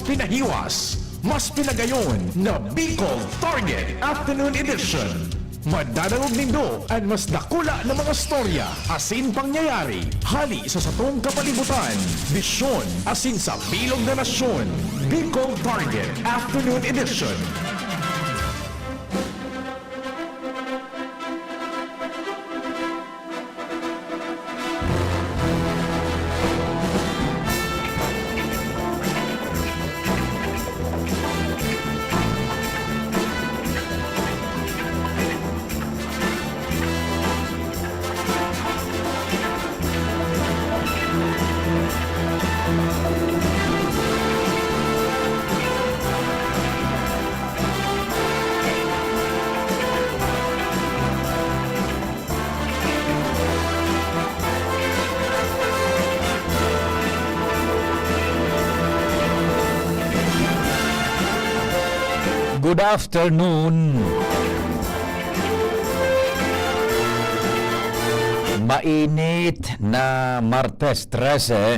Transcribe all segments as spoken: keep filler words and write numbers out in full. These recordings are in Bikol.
Pinahiwas, mas pinagayon na Bicol Target Afternoon Edition. Madadangog nindo an mas dakula na mga storya asin pangyayari hali sa satong kapalibutan, bisyon asin sa bilog na nasyon. Bicol Target Afternoon Edition. Good afternoon. Mainit na Martes trese.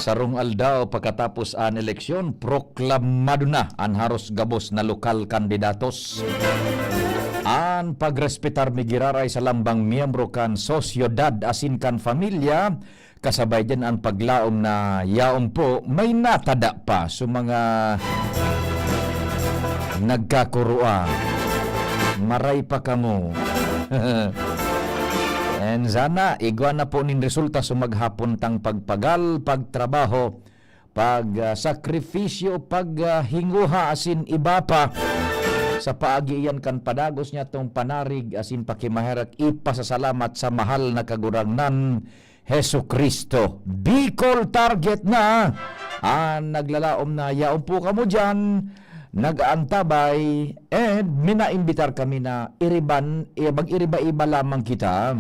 Sarong aldaw pagkatapos an eleksyon, proklamado na an haros gabos na lokal kandidatos. An pagrespetar mi giraray sa lambang miyembro kan sosyedad asin kan pamilya, kasabay diyan an paglaom na yaon po may natada pa sa mga nagkakurua. Maray pa kamo. And sana, igwa na po nin resulta sa maghapon tang pagpagal, pagtrabaho, pag, ah, sakripisyo, pag, ah, hinguha asin iba pa. Sa paagi iyan kan padagos niya tong panarig asin pakimaherak, ipasasalamat sa mahal na Kagurangnan, Jesu-Cristo. Bicol Target na an naglalaom na yaon po kamo diyan, nag-aantabay, and minaimbitar kami na iriban, eh, mag-iriba-iba lamang kita.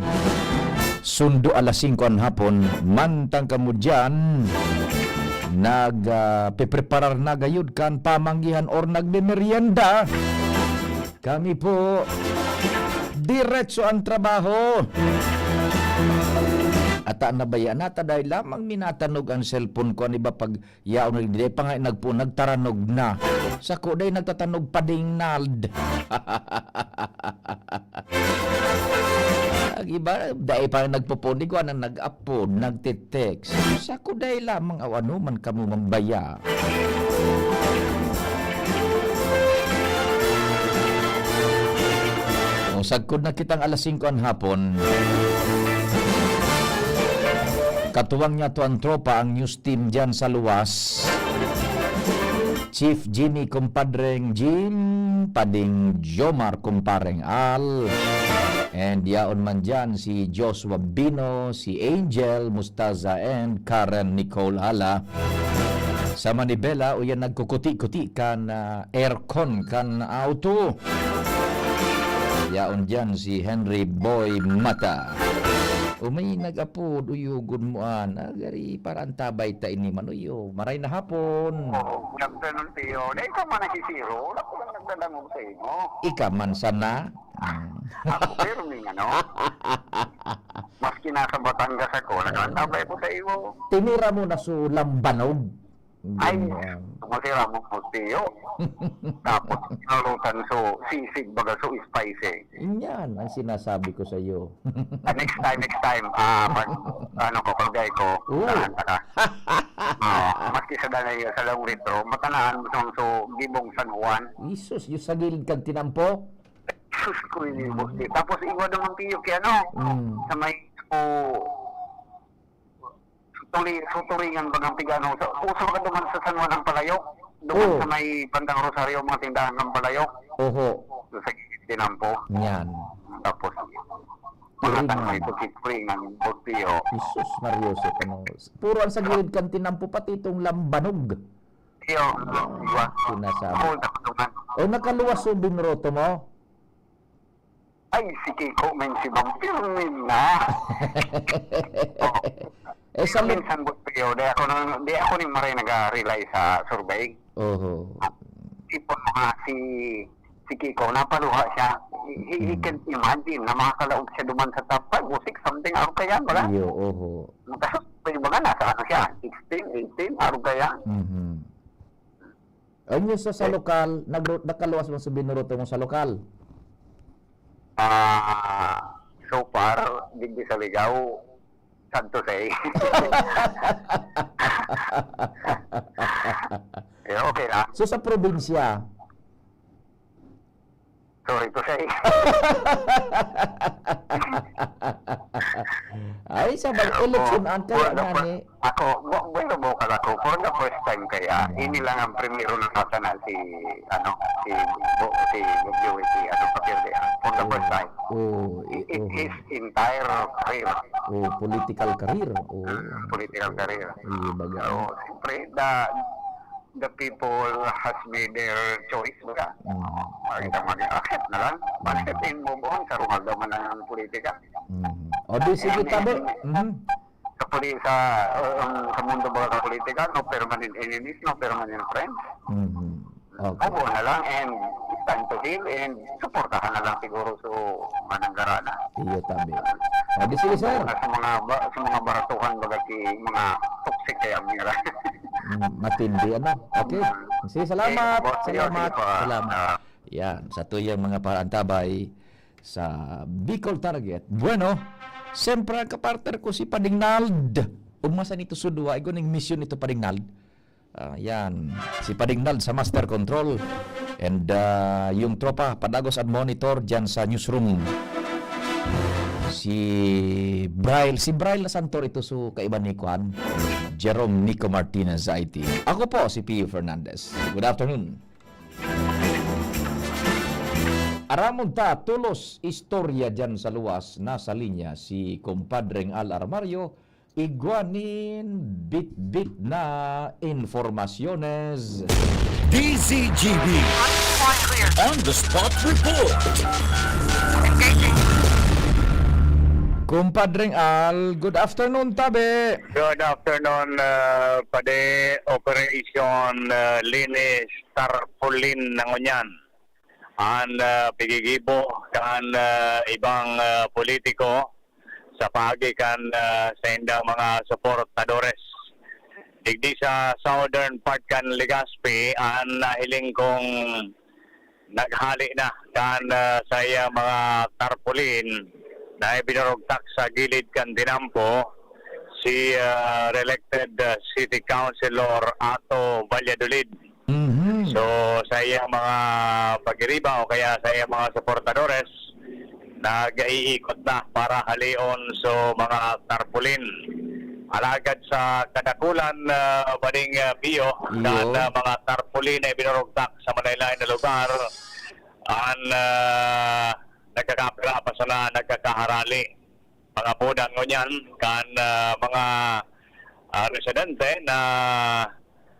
Sundo alas singko an hapon, mantang kamo diyan, nag, ah, pepreparar na gayud kan pamanggihan or nagmemeryenda. Kami po, diretso ang trabaho. Ata na baya, nata dahil lamang minatanog ang cellphone ko, ano ba pag yaon na, di pa nga nagpo-, nagtaranog na. Sako dahil nagtatanog pa ding nald. Ang iba, dahil pa nagpupunig, wala nag-upload, nagte-text. Sako dai lamang aw ano man kamo mambaya. O, sagkod na kitang alas singko an hapon. Katuwang niya to ang tropa, ang news team diyan sa luwas. Chief Jimmy, kumpadreng Jim, pading Jomar, kumpareng Al. And yaon man diyan si Joshua Bino, si Angel Mustaza, and Karen Nicole Hala. Sa manibela, uyan nagkukuti-kuti kan, ah, aircon kan auto. Yaon diyan si Henry Boy Mata. O may nag-apod, uyogon mo, ah, nagari para antabay ta ini man, uyo. Maray na hapon. Oo, good afternoon, Tio. Na ikaw man nagsisiro, wala ko lang nagdadangog sa imo. Ika man sana. Mm. Ako, pero may ano, maski nasa Batangas ako, nakaantabay ko sa iyo. Tinira mo na so lambanog. Ay, Ganyan. Masira mo po, Tio. Tapos, nalutan so, sisig, baga so, spicy. Yan ang sinasabi ko sa iyo. Ah, next time, next time, ah, pag, ano ko, kalgay ko, Oo. Saan ka? Ah, maski sa danay, sa Long Retro, matanaan mo sa so, Gibong San Juan. Jesus, yung sa gilid kag tinampo? Sus ko, ini, Mm. boss, eh. Tapos, iwan naman, Tio, kaya ano, Mm. sa may, oh, Tuli-, so, Turingan bagang tigano. Sa, uso ka duman sa San Juan ang Palayo. Duman Oo. Sa may bandang Rosario, mga tindahan ng Palayo. Oho. So, sa gilid tinampo. Yan. Tapos, mga Turingan. Tangkay ko si Turingan, Butio. Jesus, Mario, si ano. Puro ang sa gilid kan tinampo, pati itong lambanog. Iyo, Ah, iwa. Sinasabi. Ako, nakutungan. Eh, nakaluwas so binroto mo? Ay, si Kiko, men, si Bang Pirmin na. Oh. Eh, sa Pero lim- minsan, Butio, di ako nang, di ako ni Maray nag-rely sa survey. Oho. Ipon mo nga si, si Kiko, napaluha siya. He, he, he Mm. can't imagine na makakalaog siya duman sa top five o six, something, ano kaya, wala? Iyo, oho. Magkasas pa yung mga nasa ano siya, sixteen, eighteen, ano kaya? Mhm. Ang inyo sa, sa Eh. lokal, nagro-, nakaluwas man sa binuruto mo sa lokal? Ah, so far, digdi sa Ligao, sad to say. Eh, okay lang. So, sa probinsya? Sorry to say. Ay, sa bag-, Oo. eleksyon, ang For kaya the nga fir-, ni ako, bu-, bueno, bukal ako. For the first time kaya, Mm. ini lang ang primero na sana si, ano, si Bo-, si W T, ano, Papirde, ah. For the first Oo. time. Oo, It, it oo. is entire career. Oo, political career. Oo. Mm, political career. Iyo, baga. Oo, siyempre, the, the people has made their choice, baga. Mm. Bakit ang mag-accept na lang? Mm. Accept and move on, sa ruhal naman ang politika. Mm. O, di sige, And, tabi. and, Mhm. Sa poli-, sa, um, sa mundo baga sa politika, no permanent enemies, no permanent friends. Mhm. Okay. Move on na lang and it's time to heal and suportahan na lang siguro so mananggara na. Iyo, tabi. O, di sige, sir. Sa mga ba-, sa mga baratuhan, baga ki mga toxic kaya mira. Mm, matindi, ano? Okay. Mm. Sige, salamat. Sige po, sige, Salamat. sige po. Salamat. Ah. Yan, sa tuyang mga paantabay sa Bicol Target. Bueno, siyempre ang kapartner ko si Pading Nald. Umasa nito sudwa, igo ning misyon nito, Pading Nald. Ah, yan. Si Pading Nald sa Master Control. And, ah, yung tropa, padagos at monitor dyan sa newsroom. Si Bryle, si Bryle na Santor ito, so kaiba ni Kwan, Jerome Nico Martinez sa I T. Ako po, si Pio Fernandez. Good afternoon. Aramon ta, tolos istorya dyan sa luwas, nasa linya si Compadreng Al Armario, igwa nin bitbit na informasyones. D Z G B On the Spot Report. Compadreng Al, good afternoon, tabi. Good afternoon, uh, Pade. Operation, uh, Linis Tarpaulin na ngunyan. An, ah, pigigibo kan, ah, ibang, ah, politiko sa paagi kan, ah, saindang mga suportadores. Digdi sa southern part kan Legazpi, an nahiling kong naghali na kan, ah, saiyang mga tarpaulin na ibinurugtak sa gilid kan tinampo si, ah, re-elected, ah, City Councilor Ato Valladolid. Mhm. So, sa iyang mga pagiriba o kaya sa iyang mga suportadores, nag-iikot na para haleon so mga tarpaulin. Alagad sa kadakulan, ah, Bading, ah, Pio, Iyo. kan, ah, mga tarpaulin na ibinurugtak sa malaylay na lugar, an, ah, nagkakapira pa sana, nagkakaharali. Mga budan ngunyan kan, ah, mga, ah, residente na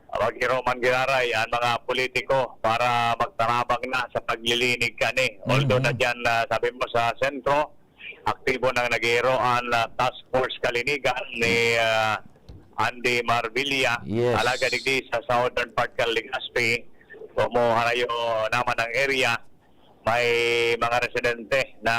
maghiro man giraray an mga politiko para magtarabang na sa paglilinig kani. Although Mhm. na diyan, ah, sabi mo sa sentro, aktibo nang naghihiro an, ah, Task Force Kalinigan ni, ah, Andy Marvilla. Yes. Alagad digdi sa southern part kan Legazpi, kumuharayo naman ang area, may mga residente na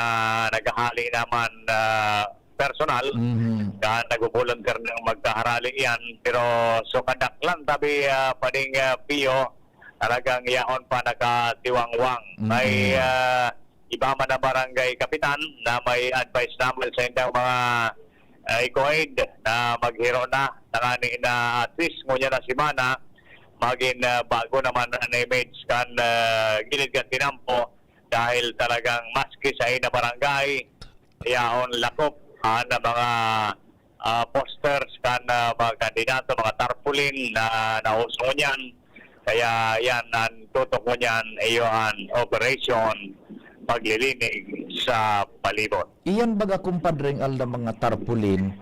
naghahali naman, ah, personal Mhm. na nagbo-volunteer na magkaharali iyan. Pero so kadaklan tabi, ah, Pading, ah, Pio, talagang yaon pa nakatiwangwang. Mhm. May, ah, iba man na barangay kapitan na may advice naman sa indang mga, ah, ikoid na maghiro na, tangani na at least ngunyan na semana, magin, ah, bago naman an image kan, ah, gilid kan tinampo dahil talagang maski sa ina barangay, yaon lakop, ah, na mga, ah, posters kan, ah, mga kandidato, mga tarpaulin na nauso ngunyan. Kaya yan, ang tutok ngunyan, iyo an operasyon paglilinig sa palibot. Iyan baga, kumpadreng Al, na mga tarpaulin,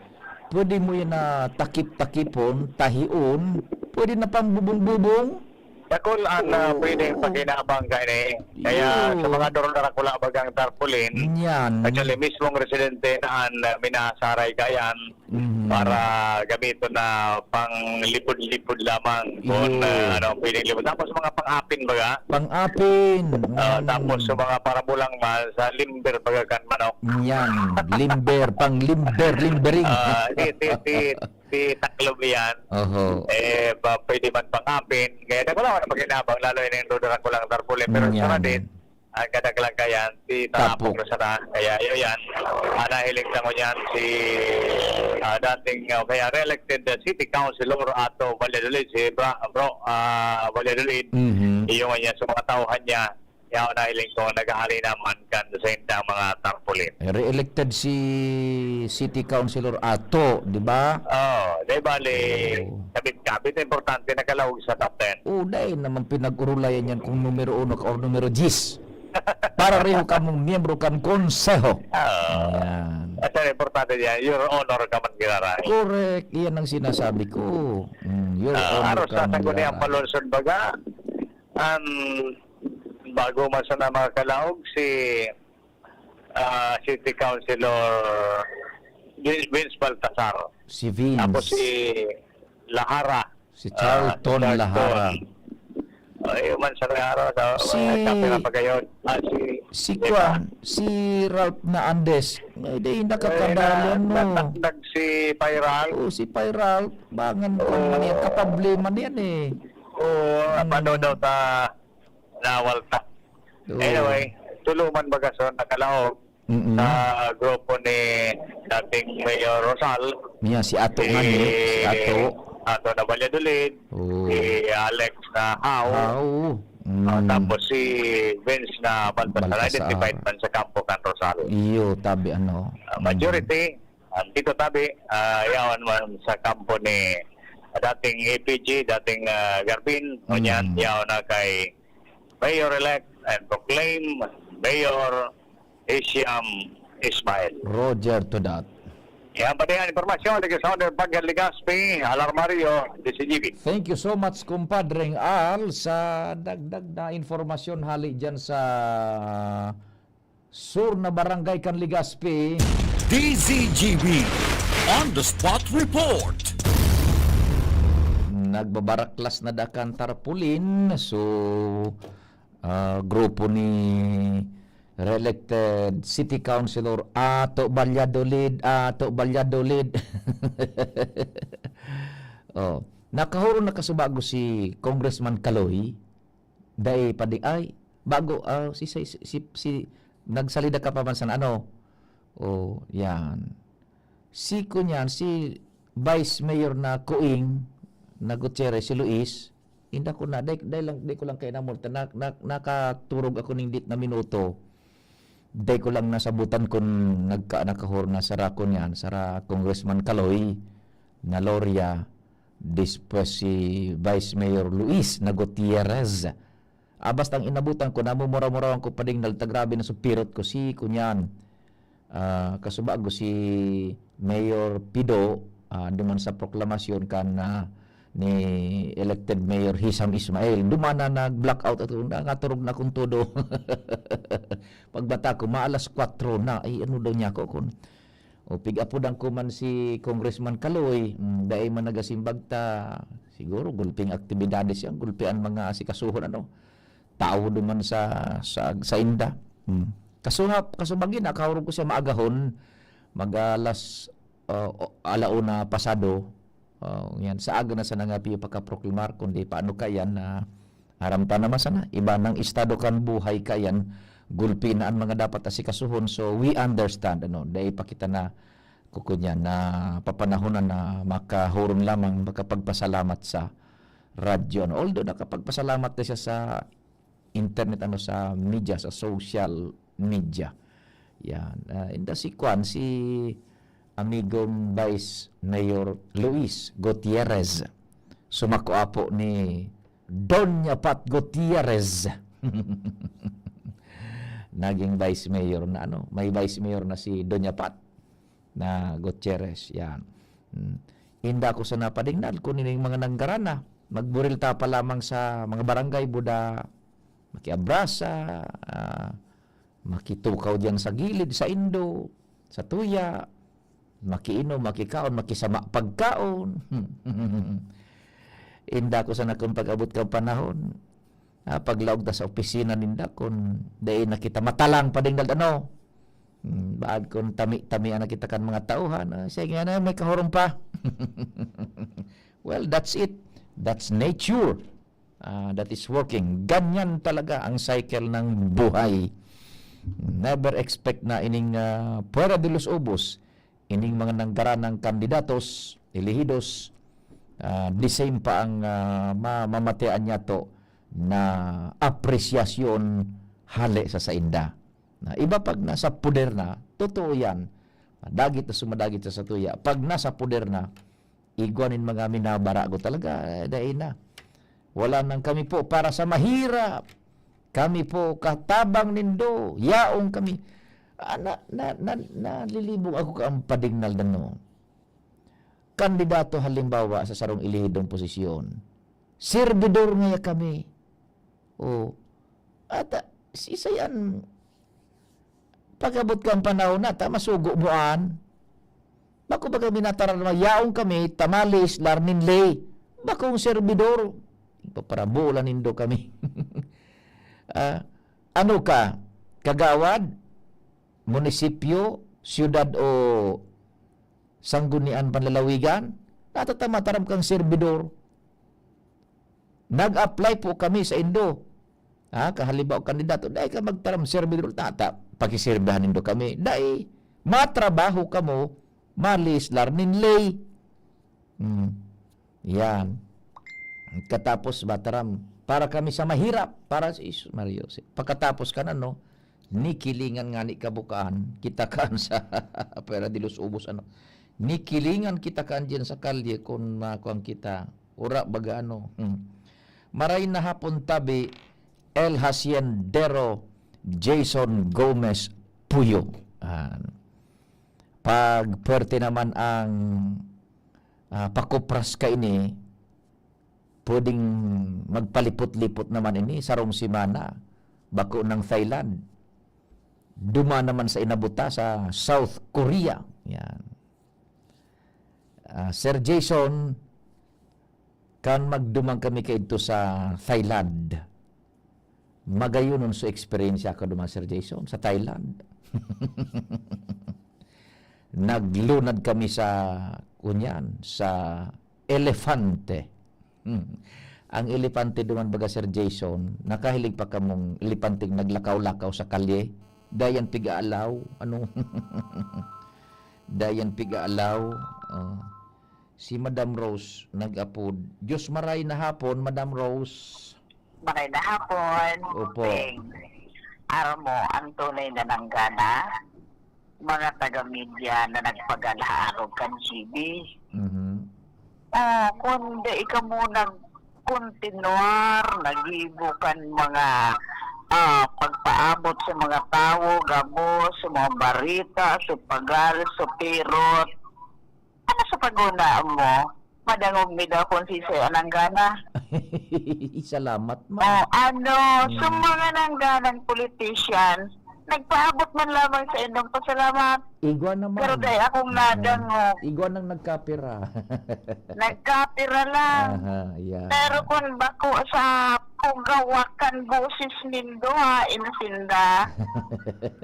pwede mo yan na takip-takipon, tahion, pwede na pang bubong-bubong? Dakul an, ah, Oo. pwedeng pakinabang kaini. Kaya Iyo. sa mga duro na dakula bagang tarpaulin, Yan. actually, mismong residente na an, ah, minasaray kayan Mhm. para gamiton na panglipod-lipod lamang kung, Iyo. ah, ano, pwedeng lipod. Tapos mga pang-apin baga. Pang-apin. Ah, Mm. tapos sa mga parabulang ma-, sa limber baga kan manok. Yan. Limber, pang-limber, limbering. Ah, tit, tit, tit. si Taklob iyan. Oho. Eh, pa, pwede man pangapin. Kaya nagwala ko na pakinabang, lalo yung nagdudura ko lang tarpaulin. Pero Mm, sa yan. Radit, ang kadaglagan yan, si Tapok. Tapok na sana. Kaya yun yan. Ang nahiling sa ngunyan, si, ah, dating, ah, kaya re-elected, ah, City Councilor Ato Valladolid, si Bra-, Bro, ah, Valladolid. Mhm. Yung niya, sa mga tauhan niya, kaya ang nahiling ko, naghahali naman kan sa indang mga tarpaulin. Re-elected si City Councilor Ato, di ba? Oh, di bali, Oo. kabit-kabit, importante na kalaog sa top ten. Oo, dahil naman pinag-urulayan yan kung numero uno ka or numero diyes. Para reho kamong miyembro kan konseho. Oo. Ayan. At ang importante diyan, your honor ka man giraray. Correct. Iyan ang sinasabi ko. Mm, your Ah, honor aros ka sa man sangguniang giraray. Palunsod baga, ang bago man sana makakalaog, si, ah, City Councilor Vin-, Vince Baltasar. Si Vince. Tapos si Lahara. Si Ah, Charlton Charlton. Lahara. Ay, man sa Lahara, sa, Si, ay, kape na pagayon. Ah, si, si di ba? Kwan, si Ralph na Andes. Ay, di, Ay, nakakadali, na, no? Natakdag si Pairal. Oo, si Pairal. Bangan ko Oo. man yan, kaproblema niyan eh. Oo, Hmm. paano daw ta nawalta? Oo. Anyway, tuluman baga sa nakalaog Mm-mm. sa grupo ni dating Mayor Rosal. Niya, si Ato Si nga ni, si Ato. Ato na Valladolid, Oo. si Alex na Hao, Ah, oo. ah, Mm. tapos si Vince na Baltasar, Baltasar. Identified man sa kampo kan Rosal. Iyo, tabi, ano. Ah, Mm. majority, ah, dito tabi, ah, yaon man sa kampo ni dating A P G, dating, ah, Garbin, o niyan, Mm. yaon na kay Mayor-elect and proclaimed Mayor Hisham Ismail. Roger to that. Yan pati ang impormasyon, nag-sounder Bagyan Legaspi, Alarmario, D C G B. Thank you so much, Compadreng Al, sa dagdag na impormasyon hali dyan sa sur na barangay kan Legaspi. D Z G B on the spot report. Nagbabaraklas na dakan tarpaulin. So, ah, grupo ni re-elected City Councilor Ato Valladolid, Ato Valladolid. Oh, nakahuro na kasubago si Congressman Kaloy. Dai pa di ay, bago, ah, si, si, si, si, nagsalida ka pa man sa ano. Oh, yan. Si kunyan, si Vice Mayor na Kuing, na Gutierrez, si Luis, inda ko na, dai, dai lang, dai ko lang kainamor, ta na, na, nakaturog ako ning dit na minuto. Dai ko lang nasabutan kun nagka-, nakahor na sara kunyan, sara Congressman Kaloy, na Loria, despues si Vice Mayor Luis na Gutierrez. Ah, basta ang inabutan ko, namumura-murawan ko pa ding nalta, grabe na supirot ko si kunyan. Ah, kasubago si Mayor Pido, ah, duman sa proklamasyon kan, ah, ni elected Mayor Hisam Ismail. Duman na nag-blackout ako, na, naturog na akong todo. Pagbata ko, maalas kwatro na, ay ano daw niya ako kun, o pig-apodan ko man si Congressman Kaloy, mm, dai man nagasimbag ta, siguro gulping aktibidades yan, gulpi an mga asikasuhon, ano, tao duman sa, sa, sa inda. Mm. Kasuhap, kasubagi na, kaurog ko siya maagahon, mag-alas, ah, o, alauna pasado, ah, yan, sa aga na sa nangapi pagkaproklamar, kundi paano ka yan na aram ta naman sana, iba ng estado kan buhay ka yan, gulpi na ang mga dapat asikasuhon. So, we understand, ano, dai pa kita na kukunyan na papanahonan na makahuron lamang makapagpasalamat sa radyo, ano. Although nakapagpasalamat na siya sa internet, ano, sa media, sa social media. Yan. Ah, inda si Kwan, si amigong Vice Mayor Luis Gutierrez. Sumako apo ni Doña Pat Gutierrez. Naging Vice Mayor na, ano, may Vice Mayor na si Doña Pat na Gutierrez. Yan. Hmm. Inda ko sana padingnal kung nining mga nanggarana. Magburil ta pa lamang sa mga barangay, buda, makiabrasa, ah, makitukaw diyan sa gilid, sa indo, sa tuya, makiinom, makikaon, makisama pagkaon. Inda ko sana kung pag-abot kang panahon, ah, paglaog ta sa opisina ninda, kun dai na kita matalang padingnal, ano, Hmm, baad kun tami-tamian na kita kan mga tauhan, ah, sige na, may kahorong pa. Well, that's it. That's nature. Ah, that is working. Ganyan talaga ang cycle ng buhay. Never expect na ining, ah, Puera de los Ubos, ining mga nanggaranang kandidatos, elehidos, ah, the same pa ang, ah, ma-, mamatean niyato na apresyasyon hale sa sainda. Na iba pag nasa poder na, totoo yan. Dagit na sumadagit sa satuya. Pag nasa poder na, igwa nin mga minabarago talaga, eh, dai na. Wala nang kami po para sa mahirap. Kami po katabang nindo. Yaong kami. Ah, na, na, na, nalilibog ako ka ang padingnal na no. Kandidato halimbawa sa sarong elehidong posisyon. Serbidor ngaya kami. O, at, ah, si Sayan, pag-abot kan panahon na, ta, masugo mo an. Bako baga minataran na yaon kami, ta malislar nin ley. Bakong serbidor. Ipaparabola nindo kami. Ah, ano ka? Kagawad? Munisipyo? Siyudad o sanggunian panlalawigan? Natatama-taram kang serbidor. Nag-apply po kami sa indo. Ha, kahalimbawa, kandidato, dai ka magtaram, serbidor, tata, pakisirbihan nindo kami. Dai, matrabaho kamo, malislar nin ley. Hmm. Yan. Katapos, mataram, para kami sa mahirap, para sa Isus, Maria Jose. Pagkatapos ka na, no, nikilingan nga ni kabukaan, kita kaan sa Puera de los Ubos, ano. Nikilingan kita kaan diyan sa kalye, kung makuan kita. Ura baga ano. Hmm. Maray na hapon tabi, El Haciendero Jason Gomez Puyo. Ah, pag pwerte naman ang, ah, pakupras kaini, pwedeng magpalipot-lipot naman ini, sarong semana, bako ng Thailand. Duma naman sa inabuta sa South Korea. Yan. Ah, Sir Jason, kan magduman kami kaidto sa Thailand, magayonon so eksperyensya ko duman, Sir Jason, sa Thailand. Naglunad kami sa, kunyan, sa elepante. Hmm. Ang elepante duman, baga, Sir Jason, nakahiling pa kamong elepanteng naglakaw-lakaw sa kalye? Dayan pigaalaw, ano? Dayan pigaalaw, ah. Si Madam Rose nag-apod. Diyos maray na hapon, Madam Rose. Maray na hapon, Opo. Peng. Aram mo, ang tunay na nanggana, mga taga-media na nagpagalaharog kan G B. Mhm. Oh, kung dai kamo nagkontinuar, naggibo kan mga, ah, pagpaabot sa mga tawo, gabos, sa mga bareta, sa pagal, sa pirot, ano sa paguna mo? Madangog mi daw kung sisay ang nanggana. Salamat, ma'am. Oh, ano, sa Mm. mga nangganang politician, nagpaabot man lamang sa indong pasalamat. Igwa naman. Pero dai akong Mm. nadangog. Igwa nang nagkapira. Nagkapira lang. Aha, yeah. Pero kung bako sa kugawakan boses nindo, ha, inasinda.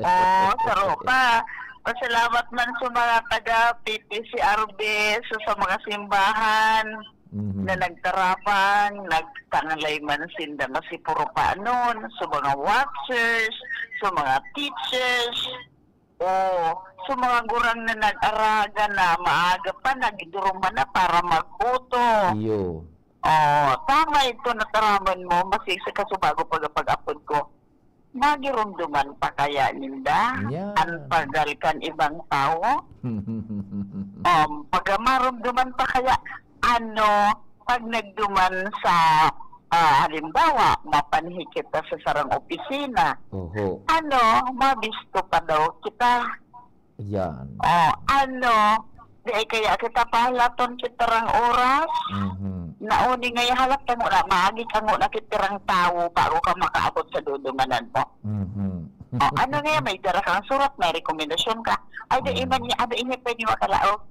Oh, saro pa. Pasalamat man sa mga taga P P C R B, sa, sa mga simbahan Mhm. na nagtarabang, nagtangalay man sinda masipurupanon, sa mga watchers, sa mga teachers. Oh, sa mga gurang na nag-araga na maaga pa, nagduruman na para magboto. Iyo. Oh, tama ito, nataraman mo, masig sa kasubago pag-, pag-apod ko. Magirumduman pa kaya ninda Yan. ang pagal kan ibang tawo? Um, pag marumduman pa kaya, ano, pag nagduman sa, ah, halimbawa, mapanhi kita sa sarang opisina, Oho. ano, mabisto pa daw kita. Yan. Oh, ano, di ay kaya kita pahalaton kitarang oras? Mhm. Nauni nga ihalat kamo na, maagi kamo na kitarang tawo bago ka makaabot sa dudumanan mo. Mhm. Oh, ano nga, may dara kang surat, may rekomendasyon ka. Ay, di Mm. iman niya, ano, ini pwede makalaog?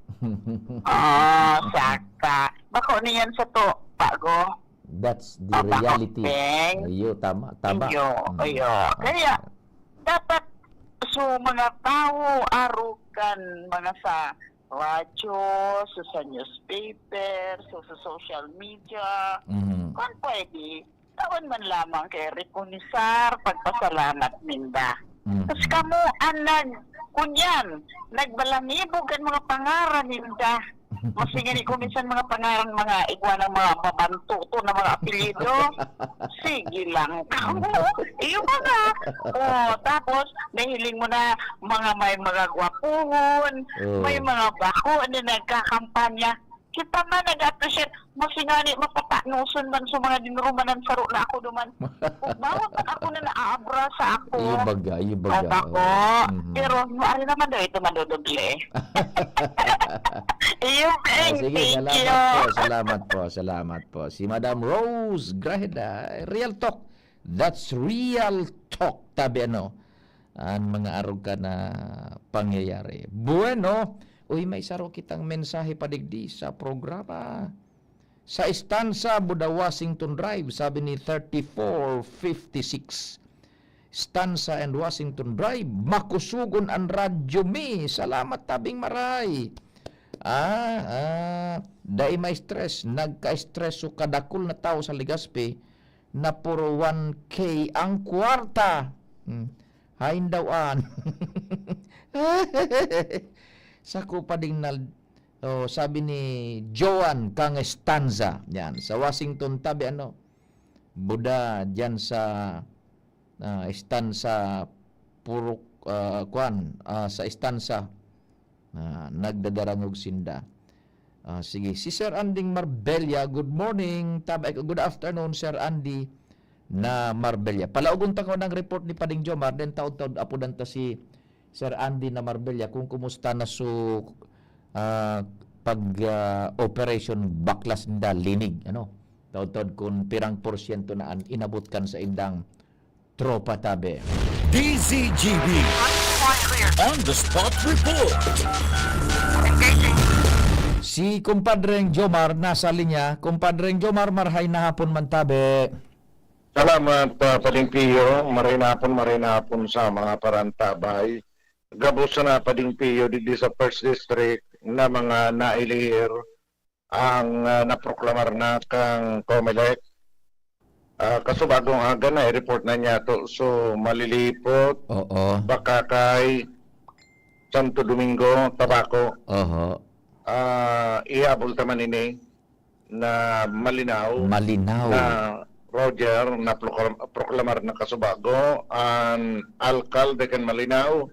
Oh, saka. Bako niyan sa to, bago. That's the Ah, bako, reality. Peng. Ayo, tama, tama. Iyo, Mm. iyo. Ah, Kaya, ah. dapat So, mga tawo arog kan mga sa radyo, so sa newspaper, so sa social media, Mhm. kung pwede, taon man lamang kay rekonisar, pagpasalamat ninda. Mhm. Tas kamo an nag-, kunyan, nagbalangibog kan mga pangaran ninda. Maski ngani kung minsan mga pangaran, mga igwa ng mga mabantuto na mga apelyido. Sige lang kamo. Iyo ba nga? Oh, tapos, nahiling mo na mga may mga gwapuhon, Oh. may mga bako na nagkakampanya. Kita man nag-appreciate. Maski ngani mapatanoson man sa mga dinurumanan, saro na ako duman. Ug bawat ako na naaabrasa ako. Iyo baga, iyo baga. Bako. Oo. Mhm. Pero, no, ari naman daw ito madodoble. Iyo, Ah, Peng, sige, thank salamat you. po, salamat po, salamat po. Si Madam Rose Grajeda, real talk. That's real talk, tabi ano. An mga arog kan na pangyayari. Bueno, uy, may saro kitang mensahe pa digdi sa programa. Sa Estancia, Buda, Washington Drive, sabi ni thirty-four fifty-six. Estancia and Washington Drive, makusugon an radyo mi. Salamat, tabing maray. Ah, ah, dai ma-stress. Nagka-stress so kadakul na tawo sa Legazpi na puro one K ang kwarta. Hmm. Hain daw an. Sako pa ding nal-, oh, sabi ni Joan Kang Estanza, yan, sa Washington, tabi ano, Buda, dyan sa, ah, Estanza, Purok, ah, kwan, ah, sa Estanza, ah, nagdadarangog sinda. Ah, sige. Si Sir Anding Marbella, good morning. Tab-, ay, good afternoon, Sir Andy na Marbella. Palaugon ta ko ng report ni Pading Jomar, then taod-taod apodan ta si Sir Andy na Marbella kung kumusta na su, ah, pag, ah, operation baklas ninda linig, ano? Taod-taod kung pirang porsyento na an inabot kan sa indang tropa tabi. D Z G B on the spot report. Si Kumpadreng Jomar nasa linya. Kumpadreng Jomar, marhay na hapon man tabi. Salamat, ah, Pading Pio. Maray na hapon, maray na hapon sa mga parantabay. Gabos na, Pading Pio, digdi sa First District na mga nailihir ang, ah, naproklamar na kang Comelec. Ah, kasubagong aga na, i-report na niya to. So, Malilipot, Oo. Bacacay, Santo Domingo, Tabaco. Oho. Ah, ihabol ta man ini na Malinao. Malinao. Na Roger, na proklam-, proklamar na kasubago, an alkalde kan Malinao,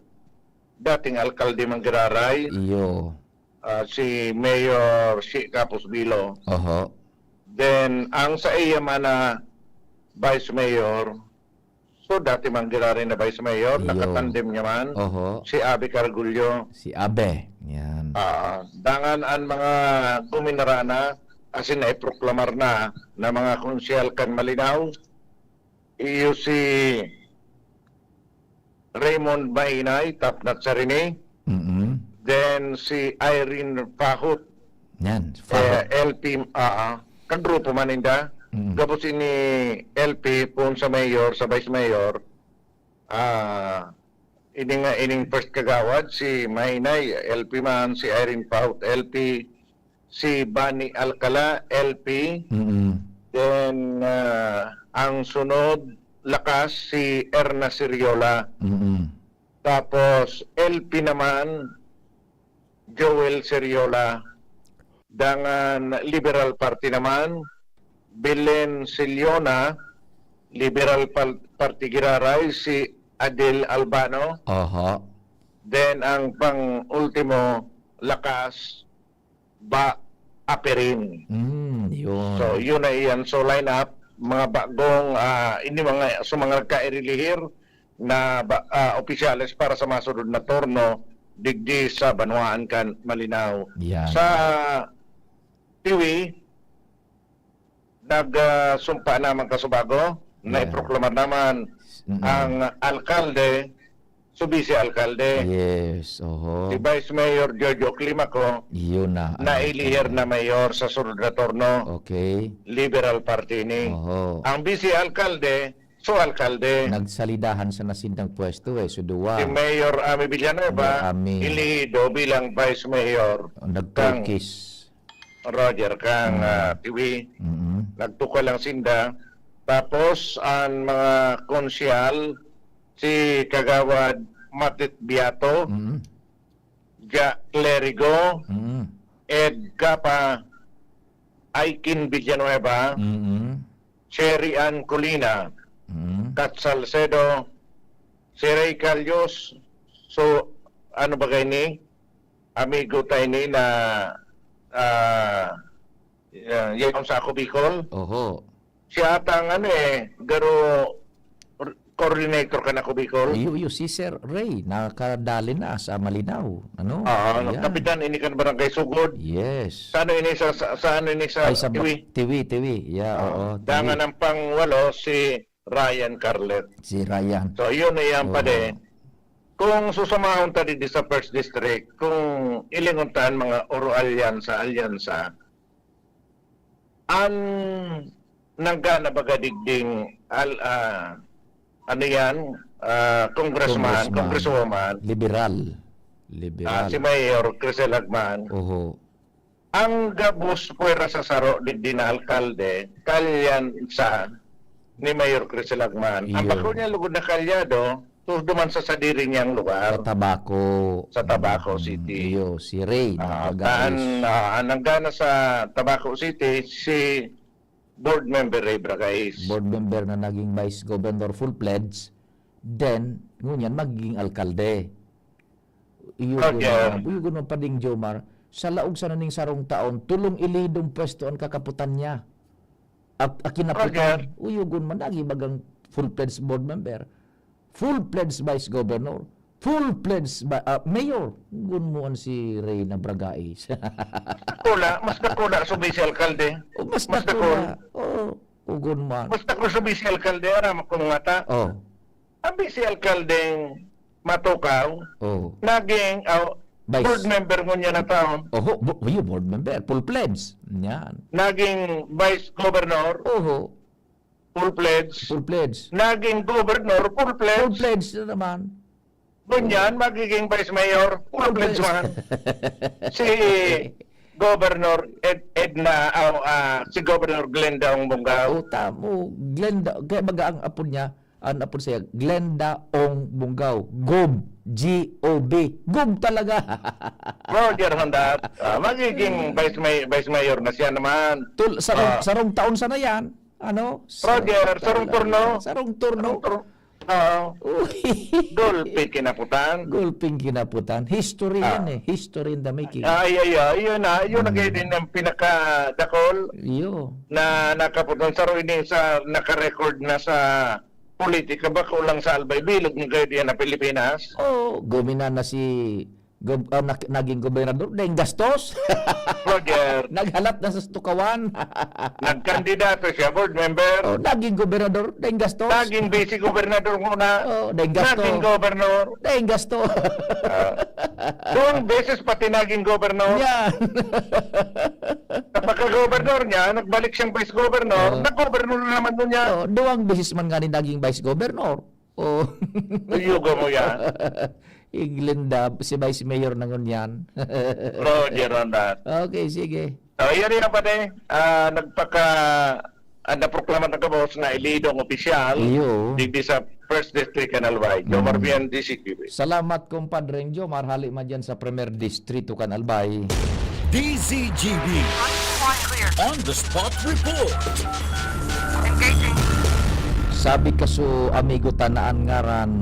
dating alkalde man giraray. Iyo. Ah, si Mayor Shi Capos Bilo. Oho. Then, ang sa iya man na Vice Mayor, so, dati man giraray na Vice Mayor, Iyo. Nakatandem niya man, Oho. Si Abe Cargullo. Si Abe, yan. Ah, dangan an mga guminarana, asin naiproklamar na, na mga konsehal kan Malinao, iyo si Raymond Mahinay, top notch siya rini. Mm-mm. Then si Irene Pahot, Yan, Pahot. Eh, L P, ah, ah, kagrupo man ninda. Mm-mm. Gabos ini L P, poon sa mayor, sa vice mayor, ah, ini nga, ining first kagawad, si Mahinay, L P man, si Irene Pahot, L P, si Bani Alcala, L P. Mm-mm. Then, ah, ang sunod, lakas, si Erna Siriola. Mm-mm. Tapos, L P naman, Joel Siriola. Dangan, Liberal Party naman, Belen Siliona, Liberal Pal-, Party giraray, si Adel Albano. Aha. Then, ang pang-ultimo, lakas, Ba Aperin. Mm, yun. So, yun na iyan. So, line up, mga bagong, ah, ini mga, sa mga nagkailihir na ba, ah, opisyales para sa masunod na turno digdi sa banwaan kan Malinao. Yan. Sa Tiwi, nag, ah, sumpa naman kasubago, Mm. naiproklamar naman Mm. ang alkalde, so vice alkalde. Yes, oho. Si Vice Mayor Jojo Climaco, Yun na, ang nailihir alkalde. na mayor sa sunod na turno. Okay. Liberal Party ni. Oho. Ang vice alkalde, So, alkalde. Nagsalidahan sa nasindang pwesto eh. So, duwa. Si Mayor Ami Villanueva, Mayor Ami. Elehido bilang Vice Mayor. Nagturkis. Roger, kang mm. uh, Tiwi. Mm-hmm. Nagtukal lang sinda. Tapos, ang mga konsyal, si Kagawad Matit Biato, mm-hmm. Ja Clerigo, mm-hmm. Ed Capa, Aikin Villanueva, mm-hmm. Cherry Ann Colina, mm-hmm. Kat Salcedo, si Ray Calyos, so, ano ba kayo ni? Amigo tayo ni na uh, uh, yaon sa ako Bicol. Oho. Siya ata ang ano eh, garo coordinator kan ako Bicol. Iyo, iyo, si Sir Ray, nakadali na sa Malinaw. Ano? Oo, yeah. Kapitan, ini kan Barangay Sugod. Yes. Sa ano ini sa, sa, sa ano ini sa, Ay, sa Tiwi? Tiwi, Tiwi. Yeah, oo. oo dangan ang pangwalo, si Ryan Carlet. Si Ryan. So, yun na yan, oo. Pade. Kung susamahon ta di sa First District, kung ilingon ta ang mga oro alyansa, alyansa, ang nanggana baga digding al, uh, ano yan, uh, congressman, congresswoman, liberal. Liberal. Uh, si Mayor Crisel Agman. Oho. Ang gabos pwera sa saro digdi na alkalde, kalyan sa ni Mayor Crisel Agman. Ang bako niya lugod na kalyado, tudo man sa sadiri niyang lugar. Sa Tabaco. Sa Tabaco mm, City. Iyo, si Ray. Uh, taan, uh, ang nanggana sa Tabaco City, si Board Member Ray Bragais. Board member na naging Vice Governor full-fledged, then, ngunyan magiging alkalde. Uyugon okay. Uyugon man pading Jomar, sa laog sa naning sarong taon, tulong ilidong pwesto ang kakaputan niya. At akinaputan, uyugon man, nagi bagang full-fledged board member, full-fledged vice governor, full-fledged ba, uh, mayor. Gunmuan si Reyna Bragais. Kula, mas nakula sa vice alkalde. O, mas, mas nakula. Oh, ugon man. Mas nakula sa vice alkalde, aram ako mga ta. Oh. Abi si alkaldeng Matukaw, oh. Naging uh, board member ngunyan na taon. Oho, bo- board member, full-fledged. Yan. Naging vice governor. Oho. Full-fledged. Full-fledged. Naging governor, full-fledged. Full-fledged na naman. Ngunyan, magiging vice mayor, full-fledged man. Si Governor Ed, Edna, oh, uh, si Governor Glenda Ong Bongao. Oh, tamo. Glenda, kaya baga ang apo niya, Ano po siya? Glenda Ong Bunggaw. Gob. G O B. Gob talaga. Roger Honda. Uh, magiging vice, may, vice mayor na siya naman. Tul, sarong, uh, sarong taon sana yan. Ano? Sa, Roger, sarong turno. Sarong turno. Sarong turno. Oo. Gulping kinaputan. Gulping kinaputan. History ah. Yan eh. History in the making. Ay, ay, ay. Yun na. Yun hmm. Na din ang pinakadakol. Iyo. Na nakaputan. Sa ruin sa nakarecord na sa politika ba kulang sa Albay bilog ni Guardian na Pilipinas? Oh, guminan na si gob, uh, na, naging gobernador, dahil gastos. Roger. Naghalat na sa stukawan. Nagkandidato siya, board member. Oh, naging gobernador, dahil gastos. Naging vice gobernador muna. Oh, dahil gastos. Naging gobernador. Dahil gastos. Uh, Duwang beses pati naging gobernador. Yan. Pagka-gobernador niya, nagbalik siyang vice governor, oh. Nag-governor na naman nun niya. Oh, duwang beses man nga rin naging vice governor. Oh. Yugo mo yan. Iglinda, si Vice Mayor na ngunyan. Roger on that. Okay, sige. So, yan yan, pati. Uh, nagpaka... Ang naproklama na gabos na ilidong opisyal, iyo. Digdi sa First District kan Albay. Jomar mm. Bian, D Z G B. Salamat, Compadre Jomar. Hali man dyan sa Premier Distrito kan Albay. D Z G B. On the spot report. Engaging. Sabi kaso, amigo, tanaan ngaran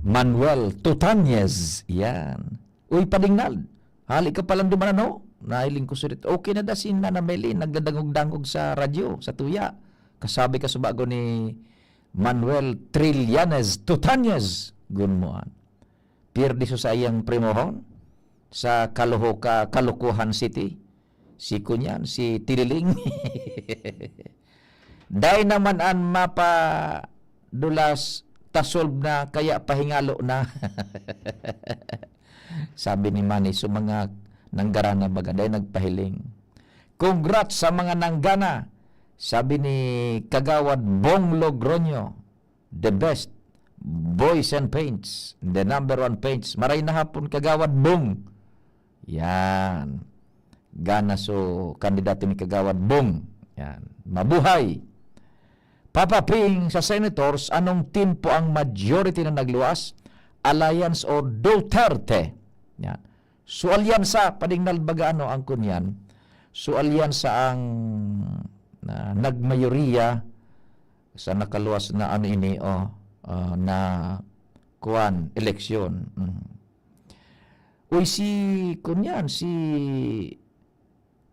Manuel Tutanyes. Yan. Uy, padingnal. Hali ka palang duman, ano? Nahiling ko sulit. Okay na da si Nana Meli, nagdadangog-dangog sa radyo, sa tuya. Kasabi ka subago ni Manuel Trillanes Tutanyes, gunmoan. Pirdi so sa iyang primohon sa Kalohoka, Kalokohan City. Si kunyan, si Tililing. Dai naman an mapadulas, tasolb na, kaya pahingalo na. Sabi ni Manny, so mga nanggana na baga, dai nagpahiling. Congrats sa mga nanggana, sabi ni Kagawad Bong Logroño. the best boys and paints, the number one paints. Maray na hapon, Kagawad Bong. Yan. Gana so kandidato ni Kagawad Bong. Yan. Mabuhay! Papa Ping, sa senators, anong team po ang majority na nagluwas? Alliance or Duterte? Yan. So, alyansa, padingnal baga ano ang kunyan? So, alyansa ang, ah, nagmayoriya sa nakaluwas na ano ini, oh, ah, na kuwan, eleksyon. Mm. Uy, si, kunyan, si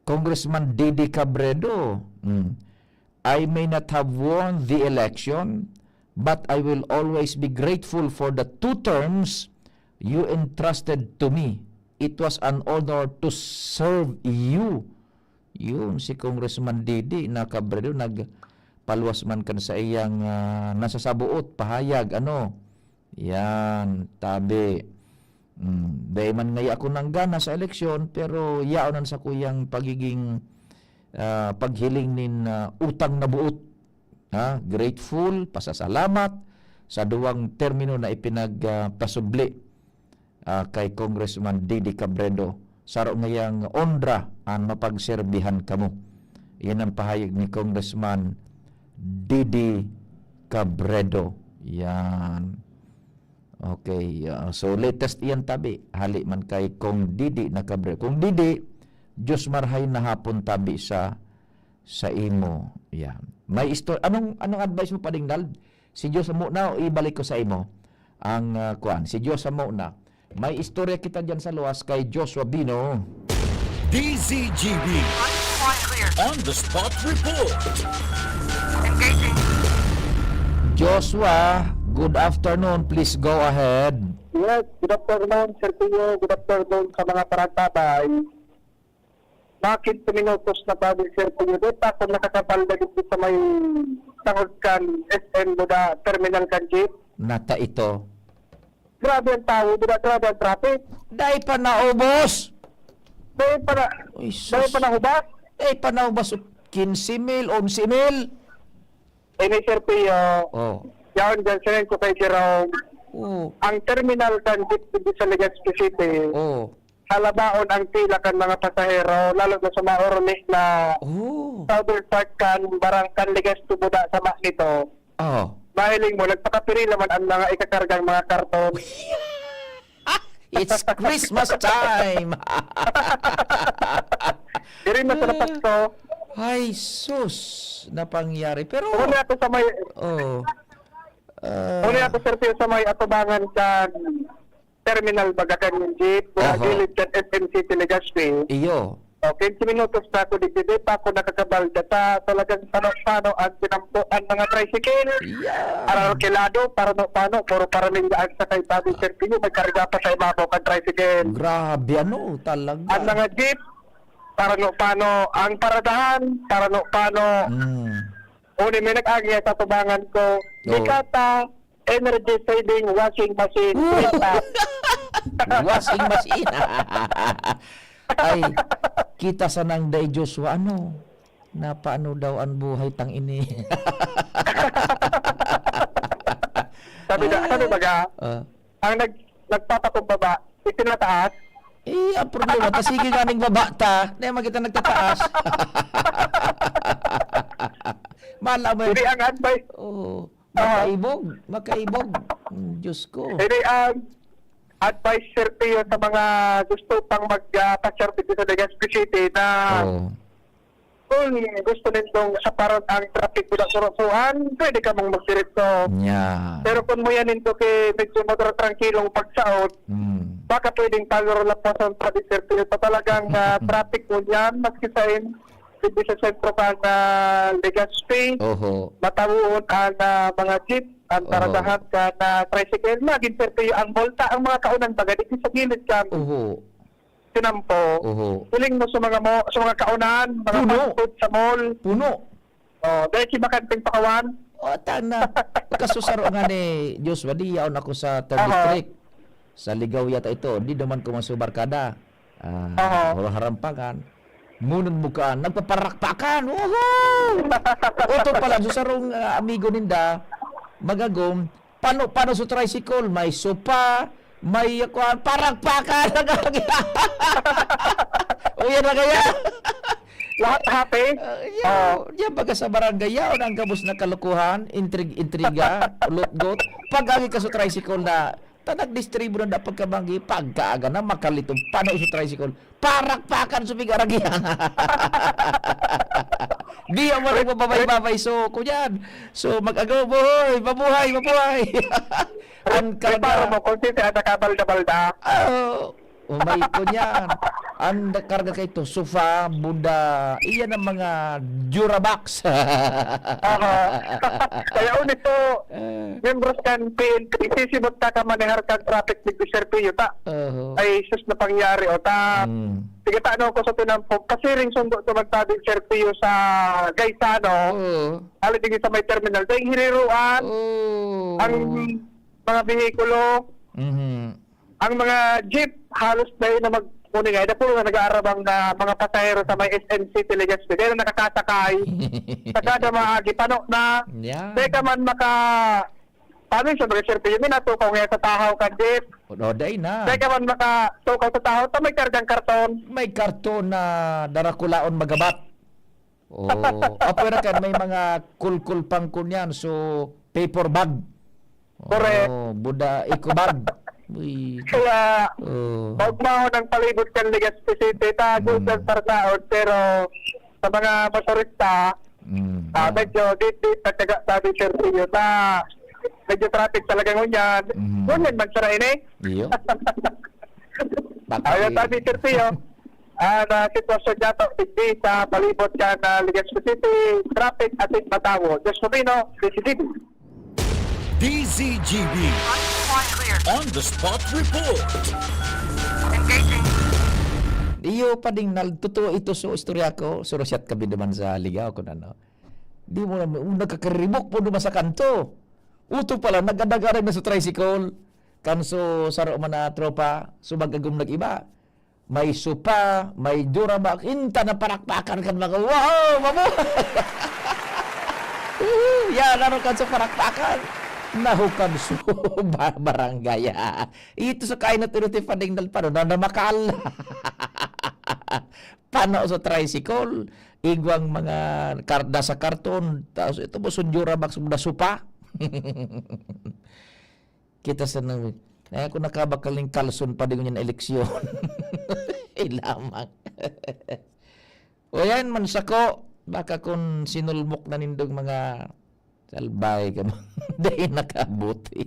Congressman Didi Cabredo, mm, "I may not have won the election, but I will always be grateful for the two terms you entrusted to me. It was an honor to serve you." Yun, si Congressman Didi na Cabredo nagpaluwas man kan sa iyang, ah, nasasaboot, pahayag, ano. Yan, tabi. Mm, dai man ngaya ako nanggana sa eleksyon, pero yaon an sakuyang pagiging, ah, paghiling nin, ah, utang na buot. Ha? Grateful, pasasalamat sa duwang termino na ipinag, ah, pasubli, ah, kay Congressman Didi Cabredo. Saro ngayang onra an mapagserbihan kamo. Iyan ang pahayag ni Congressman Didi Cabredo. Yan. Okay, ah, so latest iyan tabi. Hali man kay Kong Didi na Cabredo. Kong Didi, Diyos marhay na hapon tabi sa, sa imo. Yan. May istor-, anong, anong advice mo, Pading Nald? Si Diyos amo na, o ibalik ko sa imo ang, ah, kuan. Si Diyos amo na. May istorya kita diyan sa luwas kay Joshua Bino. D Z G B on the spot report. Engaging. Joshua, good afternoon. Please go ahead. Yes, good afternoon, Sir Pio. Good afternoon sa mga paragtabay. Bakit minutos na bago, Sir Pio? Di pa ako nakakabal na dito sa may tangod kan S M Buda, terminal kan jeep. Nata ito. Grabe ang tao, Buda, grabe ang traffic. Dai pa naubos. Dai pa na, Uy, dai sus. pa nahubas. Dai pa naubos. Quince mil, onse mil. Ini, Sir Pio, Oh. yaon dyan, sining ko kay Jerome. Oh. Ang terminal kan jeep dito sa Legazpi City, Oh. halabaon ang pila kan mga pasahero, lalo na sa maurli na Oh. southern part kan Barangay Legazpi Buda sa Mahnito. Oh. Mahiling mo, nagpakapirila man ang mga ikakargang mga karton. It's Christmas time! Diri na sa Pasko. Ay, sus! Napangyari. Pero, Kung ako sa may, oh. Ah. Kung ako, Sir Pio, sa may atubangan sa terminal, baga kan jeep, Oho. gilid kan S M City Legazpi. Iyo. O, quince minutos na ako, di, di pa ako nakakabalda sa talagang pano-pano ang tinampo ang mga tricycle. Yeah. Aral kilado, parano-pano, puro paraling ang sakay, sabi, Sir Pio, may karga pa sa ibabaw kan tricycle. Grabe, ano, talaga. Ang mga jeep, parano-pano, ang paradahan, parano-pano. Mm. Uni, may nag-agi sa tubangan ko, Oo. Mikata, energy saving washing machine. Woo! Kita. Washing machine. Ay, kita sanang day Joshua, ano? Napaano daw ang buhay tang ini? Sabi na, sabi baga, Ah. ang nag-, nagpapakumbaba, itinataas. Eh, ang problema, ta sige nga ning baba ta, na man kita nagtataas. Mala mo yun. Hindi ang advice. Oo. Ah. Makaibog, makaibog. Mm, Diyos ko. Hindi, um, advice, Sir Pio, sa mga gusto pang mag, ah, pa-share dito sa Legazpi City na Oo. kung gusto nindong saparon ang traffic ko sa Surusuan, pwede ka mong magdiretso. Yeah. Pero kung mo yan nindo kay medyo magtratrangkilong pagsaot, Mm. baka pwedeng paglapasan pa di, Sir Pio, sa talagang, ah, traffic mo yan, maski sa in-, hindi sa sentro ka na Legazpi, Oho. matawoon ang, ah, mga jeep, ang Oho. paradahan ka na tricycle. Laging, Sir Pio, ang multa, ang mga kaunan baga, di sa gilid ka. Oho. Sinampo. Oho. Hiling mo sa mga mo, sa mga kaunan, mga Puno. fast food sa mall. Puno. Oh, dahil si Bakanteng Pakawan. O, tana. Kasusaro nga ni Joshua, di yaon ako sa third Aha. district. Sa Ligaw yata ito. Di naman ko man sa barkada. Ah, Aha. Hararampangan. Munong mukaan. Nagpaparakpakan. Woohoo! Oto pala, susarong, ah, amigo ninda. mag-agom, pano-pano sa tricycle, may sopa, may kuwan, parakpakan. O yan na kaya. Lahat happy? Ah, yan, Oo. yan baga sa barangay, yaon ang gabos na kalokohan, intrig-intriga, lutgot. Pag-agi ka sa tricycle na, ta nagdistribo na dapat kabanggi, pagkaaga na, makalitong pano sa tricycle, parakpakan sa pigaragi. Di ang mga nagbababay-babay, so, kunyan. So, mag-agaw, buhay, mabuhay, mabuhay. Ang May karga. paro mo, kung sino ang nakabalda-balda. Ah, oh, may kunyan. Ang karga kay to, sofa, buda, iyan ang mga Durabox. Aha. Kaya unit po, Eh. membros kan P N P, sisibot ka ka manehar kan traffic digdi Sir Pio, ta. Oho. Ay, sus na pangyari, o, ta. Mm. Sige, ta, ano ko sa tinampo? Kasi ring sundo to magtabi, Sir Pio, sa Gaisano. Oo. Hali din sa may terminal. Dahil hiriruan, Oo. ang mga behikulo, Mhm. ang mga jeep, halos dahil na mag-, kuning ay, napulo na nag-aarabang na mga pasahero sa may S M City, Legazpi. Dahil nakakasakay. Sa kada maagi, pano na. Yan. Dahil ka man maka-, paano yung sa mga Sir Pio? May natukaw ngayon sa tahaw kan jeep. O, day na. Dahil ka man makatukaw sa tahaw, ta may kargang karton. May karton na darakulaon magabat. Oh, apo na kan may mga kulkul pang kunyan, so paper bag. Correct. Oh, buda eco bag. Uy. Kaya, Oh. maugmahon ang palibot kan Legazpi City. Tago Mm. sa Paranaon, pero sa mga motorista, Mm. ah, Yeah. medyo di, di, pagkaga-, sabi, Sir Pio, na medyo traffic talaga ngunyan. Mm. Ngunyan man, sira ini. Iyo. Bakit? Ayan, sabi, Sir Pio, ah, na sitwasyon niya to, hindi sa palibot ka na Legazpi City, traffic asin matawo. Diyos ko, Pino, D C D. D Z G B. On the spot report. Engaging. Iyo, Pading Nal, totoo ito sa istorya ko. Surusyat kami naman sa Ligao kung ano. Di mo na, nagkakaribok po naman sa kanto. Uto pala, nagadagarag na sa tricycle. Kanso, saro man na tropa, subag agom nag-iba. May sopa, may Durabox, inta na parakpakan kan mga, wow, mabuhay! Yan, ano kan sa parakpakan? Nahukad sa ba-, barangay. Ito sa kain na tinuti Pading Nal pa, no? Na namakal. Pano sa tricycle, igwang mga karda sa karton, tapos ito po, sun Durabox, na sopa. Kita sa nang, na ako nakabakal ning kalson pa di ko niyan eleksyon. Ay lamang. O yan, man sako, baka kung sinulmok na nindong mga salbahe ka mo. Dahil nakabuti.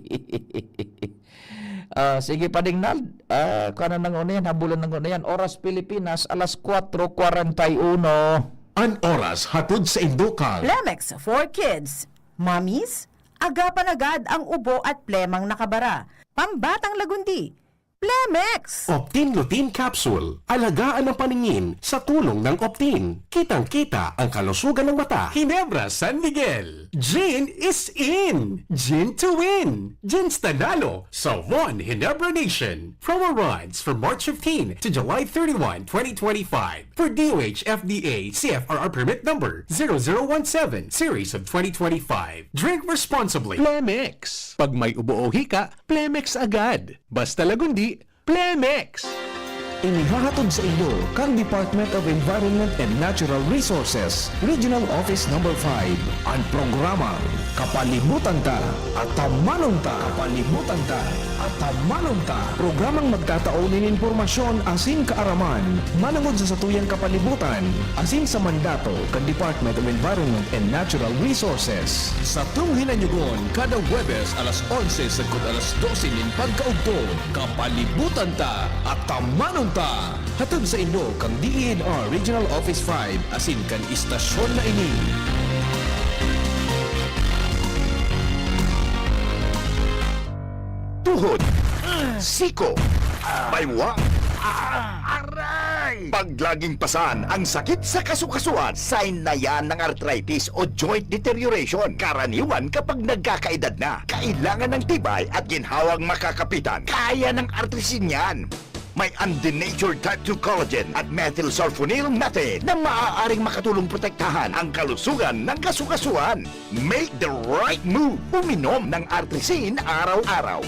Ah, sige, Pading Nald. Ah, kuha na nang una yan, habulan nang una yan. Oras Pilipinas, alas kwatro kwarenta y uno. An oras hatod sa Indukan. Lemex for Kids. Mommies, agapan agad ang ubo at plemang nakabara. Pambatang lagundi, Plemex! Optin Lutein Capsule. Alagaan ang paningin sa tulong ng Optin. Kitang-kita ang kalusugan ng mata. Ginebra San Miguel. Gin is in! Gin to win! Gin Stanalo sa One Ginebra Nation. Promo runs from March fifteen to July thirty-one, twenty twenty-five. For D O H F D A C F R R permit number zero zero one seven, series of twenty twenty-five. Drink responsibly. Plemex. Pag may ubo o hika, Plemex agad. Basta lagundi, Plemex. Inihahatod sa inyo kan Department of Environment and Natural Resources, Regional Office Number five, an programang Kapalibutan Ta, Atamanon Ta. Kapalibutan Ta, Atamanon Ta. Programang magtatao nin impormasyon asin kaaraman manongod sa satuyang kapalibutan asin sa mandato kan Department of Environment and Natural Resources. Satong hinanyugon kada Huwebes alas onse sagkod alas dose nin pagkaugto, Kapalibutan Ta, Atamanon Ta. Hatod sa inyo kan D E N R Regional Office five asin kan istasyon na ini. Tuhod, siko, baywa, aray! Pag laging pasan ang sakit sa kasukasuan, sign na yan ng arthritis o joint deterioration. Karaniwan kapag nagkakaedad na, kailangan ng tibay at ginhawang makakapitan. Kaya ng artrisin yan. May undenatured type two collagen at methylsulfonyl methane na maaaring makatulong protektahan ang kalusugan ng kasukasuan. Make the right move. Uminom ng Artrisin araw-araw.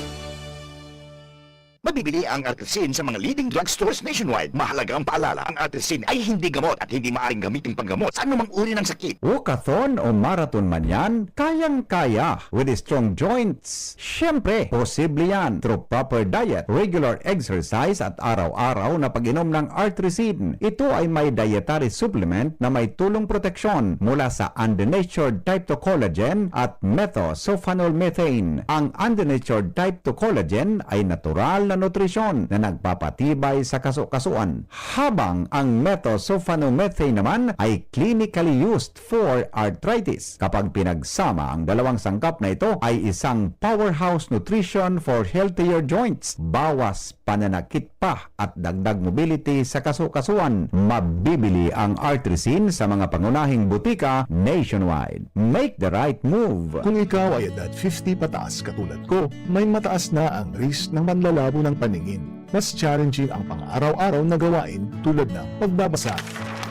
Mabibili ang Artrisin sa mga leading drugstores nationwide. Mahalaga ang paalala, ang Artrisin ay hindi gamot at hindi maaaring gamitin panggamot sa anumang uri ng sakit. Walkathon o marathon man yan, kayang-kaya with strong joints. Siyempre, posible yan through proper diet, regular exercise at araw-araw na pag-inom ng Artrisin. Ito ay may dietary supplement na may tulong proteksyon mula sa undenatured type two collagen at methylsulfonyl methane. Ang undenatured type two collagen ay natural na nutrisyon na nagpapatibay sa kasukasuan, habang ang methylsulfonyl methane naman ay clinically used for arthritis. Kapag pinagsama, ang dalawang sangkap na ito ay isang powerhouse nutrition for healthier joints. Bawas pananakit pa at dagdag mobility sa kasukasuan. Mabibili ang Artrisin sa mga pangunahing butika nationwide. Make the right move! Kung ikaw ay edad fifty pataas katulad ko, may mataas na ang risk ng manlalabo ng paningin. Mas challenging ang pang-araw-araw na gawain tulad ng pagbabasa,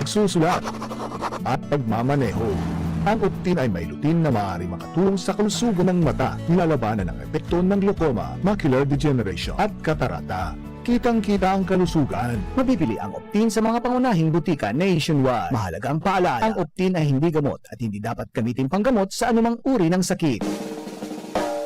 pagsusulat, at pagmamaneho. Ang Optin ay may lutein na maaaring makatulong sa kalusugan ng mata, nilalabanan ang epekto ng glaucoma, macular degeneration, at katarata. Kitang-kita ang kalusugan. Mabibili ang Optin sa mga pangunahing butika nationwide. Mahalaga ang paalala, ang Optin ay hindi gamot at hindi dapat gamitin panggamot sa anumang uri ng sakit.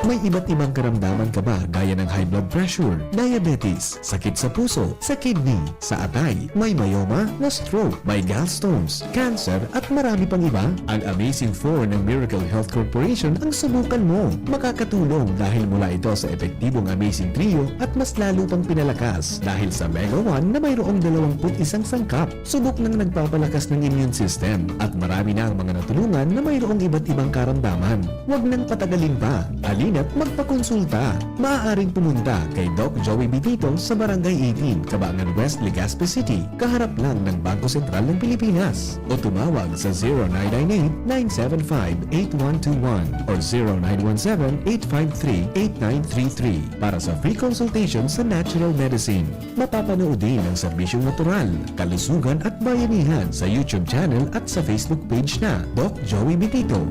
May iba't ibang karamdaman ka ba, gaya ng high blood pressure, diabetes, sakit sa puso, sa kidney, sa atay, may myoma, na-stroke, may gallstones, cancer, at marami pang iba? Ang Amazing four ng Miracle Health Corporation ang subukan mo. Makakatulong dahil mula ito sa epektibong Amazing Trio at mas lalo pang pinalakas dahil sa Mega one na mayroong dalawang put isang sangkap. Subok nang nagpapalakas ng immune system at marami na ang mga natulungan na mayroong iba't ibang karamdaman. Huwag nang patagalin pa. Halina't magpakonsulta. Maaaring pumunta kay Doc Joey Bitito sa Barangay eighteen, Cabangan West, Legazpi City, kaharap lang ng Bangko Sentral ng Pilipinas. O tumawag sa zero nine nine eight, nine seven five, eight one two one or zero nine one seven, eight five three, eight nine three three para sa free consultation sa natural medicine. Mapapanood din ang serbisyong natural, kalusugan at bayanihan sa YouTube channel at sa Facebook page na Doc Joey Bitito.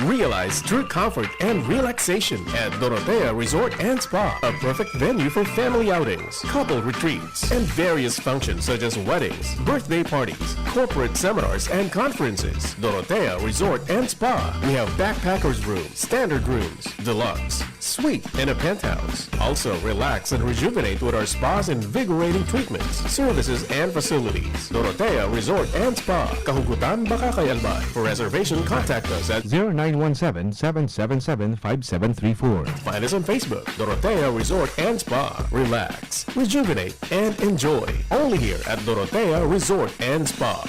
Realize true comfort and relaxation at Dorotea Resort and Spa, a perfect venue for family outings, couple retreats, and various functions such as weddings, birthday parties, corporate seminars, and conferences. Dorotea Resort and Spa. We have backpackers room, standard rooms, deluxe, suite, and a penthouse. Also, relax and rejuvenate with our spa's invigorating treatments, services, and facilities. Dorotea Resort and Spa, Kahugutan, Bacacay, Albay. For reservation, contact us at zero nine one seven, seven seven seven, five seven three four. Find us on Facebook, Dorotea Resort and Spa. Relax, rejuvenate, and enjoy. Only here at Dorotea Resort and Spa.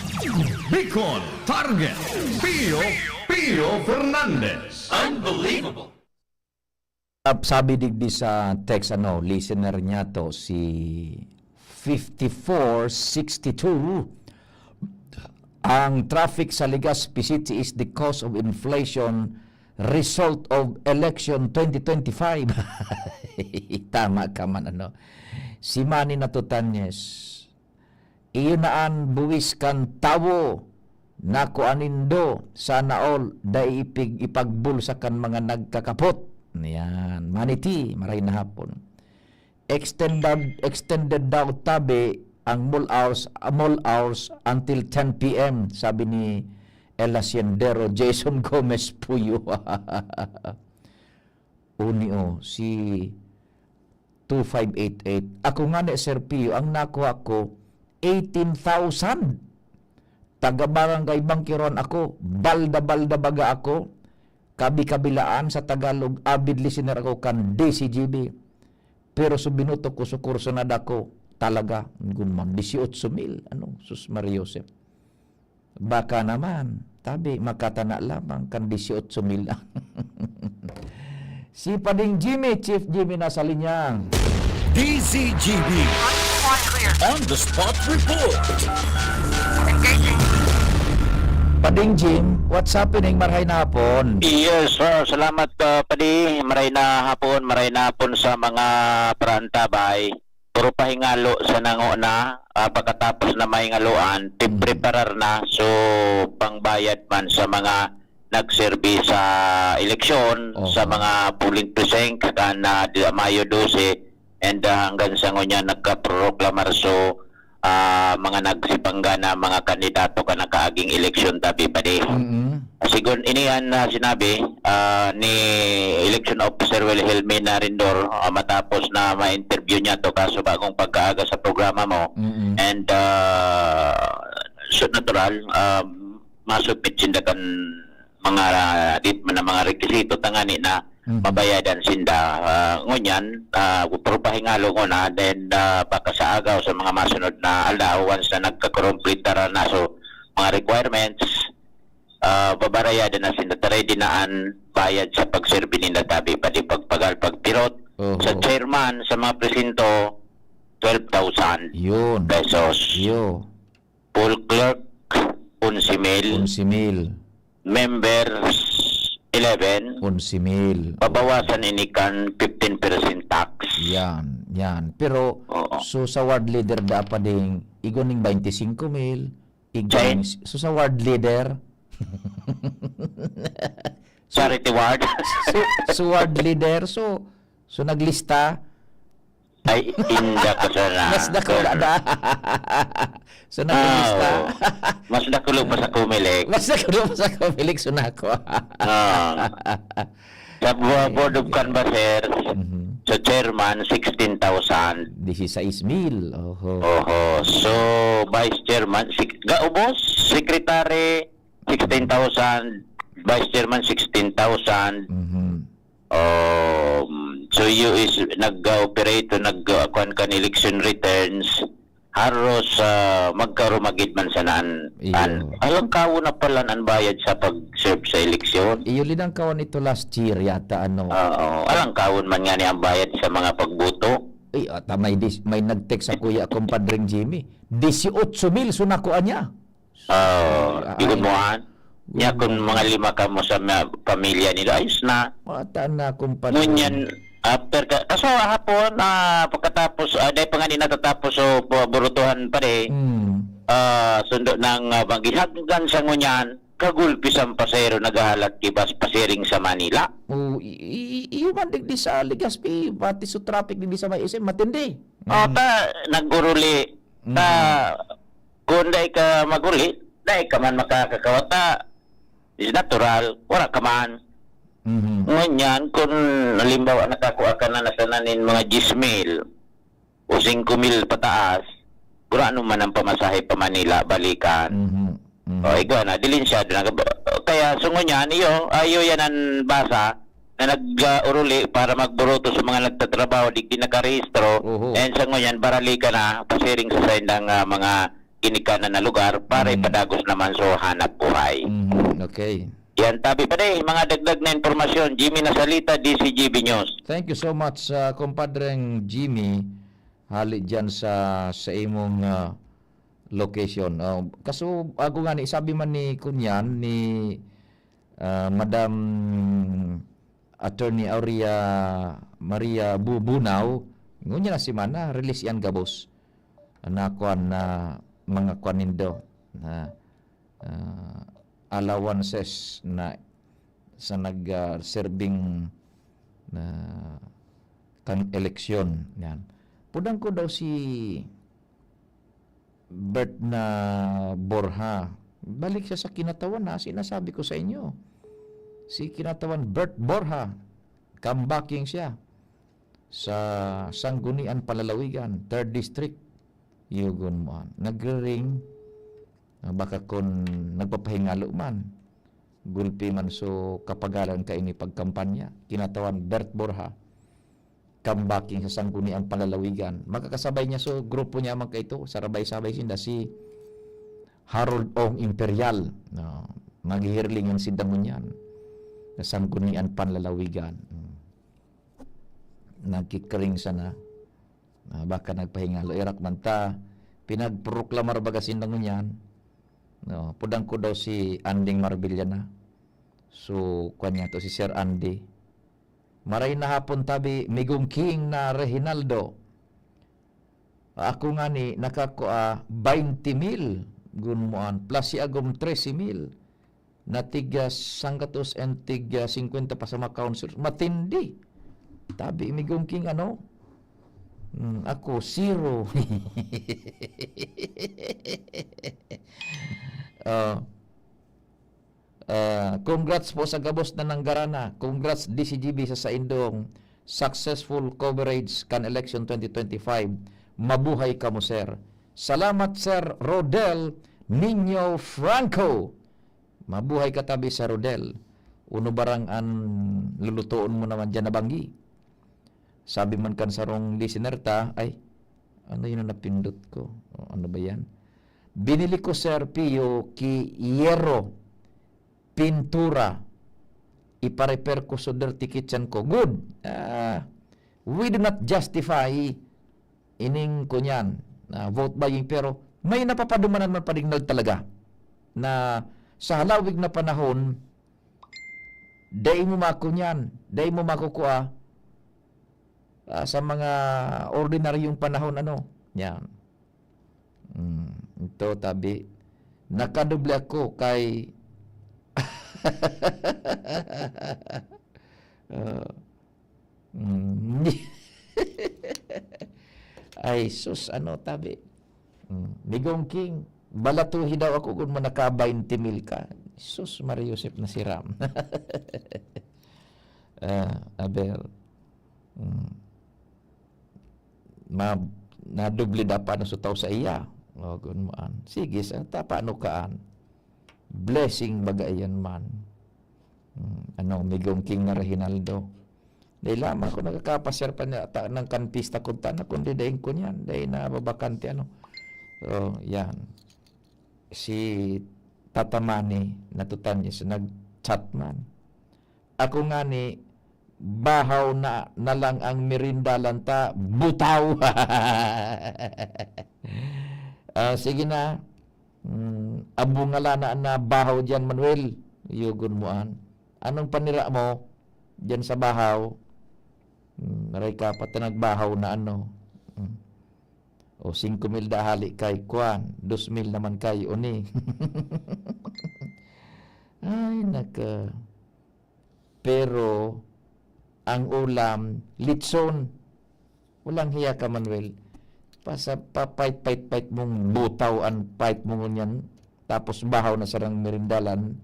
Bicol Target, Pio, Pio Fernandez. Unbelievable. Ap-, sabi digdi sa text, ano, listener niya to, si fifty-four sixty-two, "Ang traffic sa Legazpi City is the cause of inflation result of election twenty twenty-five." Tama ka man, ano. Si Manny Natutanyes, "Iyo na an buwis kan tawo, nakua nindo, sana all, dai ipig-, ipagbulsa kan mga nagkakapot." Yan. Manny T, maray na hapon. "Extended, extended daw tabi ang mall hours, mall hours until ten P M," sabi ni El Haciendero Jason Gomez Puyo. Uni, oh, si two five eight eight. Ako ngani, Sir Pio, ang nakuha ko, eighteen thousand. Taga Barangay Bangkiron ako, balda-balda baga ako, kabi-kabilaan sa Tagalog, avid listener ako kan D C G B. Pero sa binuto ko sa kursunada ko, talaga, gunman, dieciocho mil. Ano, sus, Maria Josep. Baka naman, tabi, makatana lamang kan dieciocho mil lang. Si Pading Jimmy, Chief Jimmy, nasa linya. D Z G B. On the spot report. Pading Jim, what's happening? Marhay na hapon. Yes, sir. Salamat, uh, Padi. Maray na hapon, maray na hapon sa mga paraantabay. Puro pahingalo sa nango na, ah, pagkatapos na mahingaluan, pipreparar na. So, pangbayad man sa mga nagserbi sa eleksyon, Oho. sa mga polling precinct, kan, ah, di- Mayo dose, and, ah, hanggang sa ngunyan nagkaproklamar. So, ah, mga nagsibangga na mga kandidato kan nakaaging eleksyon, tabi pa di. Mm-mm. Sigon ini an, ah, sinabi, ah, ni Election Officer Wilhelmina Rindor, ah, matapos na ma-interview niya to kaso bagong pagkaaga sa programa mo. Mm-mm. And, ah, so natural, um, masubmit sinda kan mga, di man ang mga rekisito, tangani na Mhm. mabayadan sinda. Ah, ngunyan, ah, puro pahingalo nguna, then, ah, baka sa agaw sa mga masunod na aldaw, once na nagkakumpletar na so mga requirements, ah, babarayadan na sinda, taray dinaan bayad sa pagserbi ninda, tabi pa di pagpagal, pagpirot. Oho. Sa chairman, sa mga presinto, twelve thousand Yun. pesos. Yo. Poll clerk, onse mil. Onse mil. Members, eleven. Onse mil. Babawasan ini kan fifteen percent tax. Yan, yan. Pero, Oo. so sa ward leader da pa ding, igo ning twenty-five mil, igo Say? ning, so sa ward leader, Charity ward. so, so ward leader, so, so naglista, Ay, inda ko sana. Mas dakula na. So naglista. Ah, oo. Mas dakula pa sa Comelec. Mas dakula pa sa Comelec, so nako. Ah. Sa bu- Board of Canvassers, Mhm. sa chairman, sixteen thousand. Dieciséis mil. Oho. Oho. So, vice chairman, si Gaubos, secretary, sixteen thousand, vice chairman, sixteen thousand. Mhm. Um, so, you is nag-operate o nag-kuan kan election returns, haros, ah, magkarumagid man sana an, Iyo. an alangkawon na pala an bayad sa pag-serve sa eleksyon. Iyo, linangkawan ito last year yata, ano. Oo, alangkawon man nga ni ang bayad sa mga pagboto. Ay, ata may dis- may nag-text sa kuya, kumpadring Jimmy. Dieciocho mil, so nakuha niya. Oo, Ay, igo mo, ah. Nya, kung mga lima kamo sa ma- pamilya nila, ayos na. Mata na, kumpadre. Ngunyan, after ka, kaso hapon, ah, pagkatapos, ah, dahil pa nga di natatapos, so, bu- burutuhan pa rin, Hmm. ah, sundo ng, ah, banggi. Hanggang sa ngunyan, kagulpi sa pasahero naghahalat kibas pasiring sa Manila. Oh, i- i- i- iyo man digdi sa Legazpi, pati sa traffic digdi sa may S M, matindi. Mm. Ata, nag-uruli. Mm. Ta, kung dai ka maguli, dai ka man makakakawata. Is natural, wala ka man. Mhm. Ngunyan, kung halimbawa nakakua ka na na sana nin mga diyes mil o singko mil pataas, gurano man ang pamasahe pa Manila, balikan. Mhm. Mhm. O, igwa na, dilinsyado na. Kaya, so ngunyan, iyo, ayo yan ang basa na nag-uruli para magburuto sa mga nagtatrabaho, di nakarehistro. Oho. And sa ngunyan, barali ka na, pasiring sa saindang, ah, mga ginikanan na lugar para Mm. ipadagos naman sa hanap buhay. Mhm. Okay. Yan, tabi pa din, mga dagdag na impormasyon. Jimmy Nasalita, D C G B News. Thank you so much, ah, kumpadreng Jimmy. Hali dyan sa, sa imong, ah, location. Oh, kaso, ako nga ni, sabi man ni Kunyan, ni, ah, Madam Attorney Aurea Maria Bu-, Bunao, ngunyan na semana, release yan gabos. Na kwan na mga kwan nindo, na, ah, allowances na sa nag, ah, serving na kan eleksyon. Yan. Pudang ko daw si Bert na Borja. Balik siya sa kinatawan na sinasabi ko sa inyo. Si kinatawan Bert Borja, comebacking siya sa Sanggunian Panlalawigan, third District. Yugon mo an. Nagre-ring, ah, baka kun nagpapahingalo man. Gulpi man so kapagalan kaini pagkampanya. Kinatawan Bert Borja. Comebacking sa Sanggunian Panlalawigan. Makakasabay niya so grupo niya man kaito, sarabay-sabay sinda si Harold Ong Imperial. No, maghihirlingan sinda ngunyan sa Sanggunian Panlalawigan. Hmm. Nagkikring sana. Ah, baka nagpahingalo. Irak man ta, pinagproklamar baga sinda ngunyan. No, pudang ko daw si Anding Marbella na. So, kwan niya to, si Sir Andy. Maray na hapon tabi, Migong King na Reginaldo. Ako ngani, nakakua, baynte mil, gunmoan, plus si agom, trese mil. Na tig, ah, sanggatos and tig, ah, singkwenta pa sa mga council. Matindi. Tabi, Migong King, ano? Hmm, ako, zero. Ah, ah, congrats po sa gabos na nanggarana. Congrats, D C G B, sa saindong successful coverage kan election twenty twenty-five. Mabuhay kamo, sir. Salamat, Sir Rodel Niño Franco. Mabuhay ka tabi, Sir Rodel. Uno barang an lulutoon mo naman diyan na banggi? Sabi man kan sarong listener ta, ay, ano yun ang napindot ko? O, ano ba yan? Binili ko, Sir Pio, ki Yero, pintura. Ipa-repair ko sa dirty kitchen ko. Good. Ah, we do not justify ining kunyan, na vote buying, pero may napapadumanan man, Padingnal, talaga na sa halawig na panahon, dai mo makunyan, dai mo makukua, ah, sa mga ordinaryong panahon, ano, yan. Mm, ito, tabi, nakadoble ako kay, ah, mm, ay, sus, ano, tabi. Mm, Migong King, balatuhi daw ako kun manaka baynte mil ka. Sus, Maria Josep na siram. Ah, aber, mm, ma-, nadoble da pa na sutaw sa iya. O, kun maan. Sige, sa, ta, paano kaan? Blessing baga iyan man. Hmm, ano, Migong King na Reginaldo. Dai lamang ako nakakapasyar pa niya, ta, nang kan pista kunta na, kundi daing ko niyan, dai na babakante, ano. So, yan. Si Tata Manny, natutan niya, so, nag-chat man. Ako ngani, bahaw na, na lang ang merindalan ta, butaw. Ah, sige na. Hmm, abungalan na, na bahaw diyan, Manuel. Yugon mo an. Anong panira mo diyan sa bahaw? Hmm, aray ka, pati nagbahaw na ano. Hmm. O, singko mil da hali kay kwan, dos mil naman kay uni. Ay, naka. Pero ang ulam, litson. Walang hiya ka, Manuel. Pasa, pa-fight, fight, fight mong butaw an fight mo ngunyan. Tapos bahaw na sarang merindalan.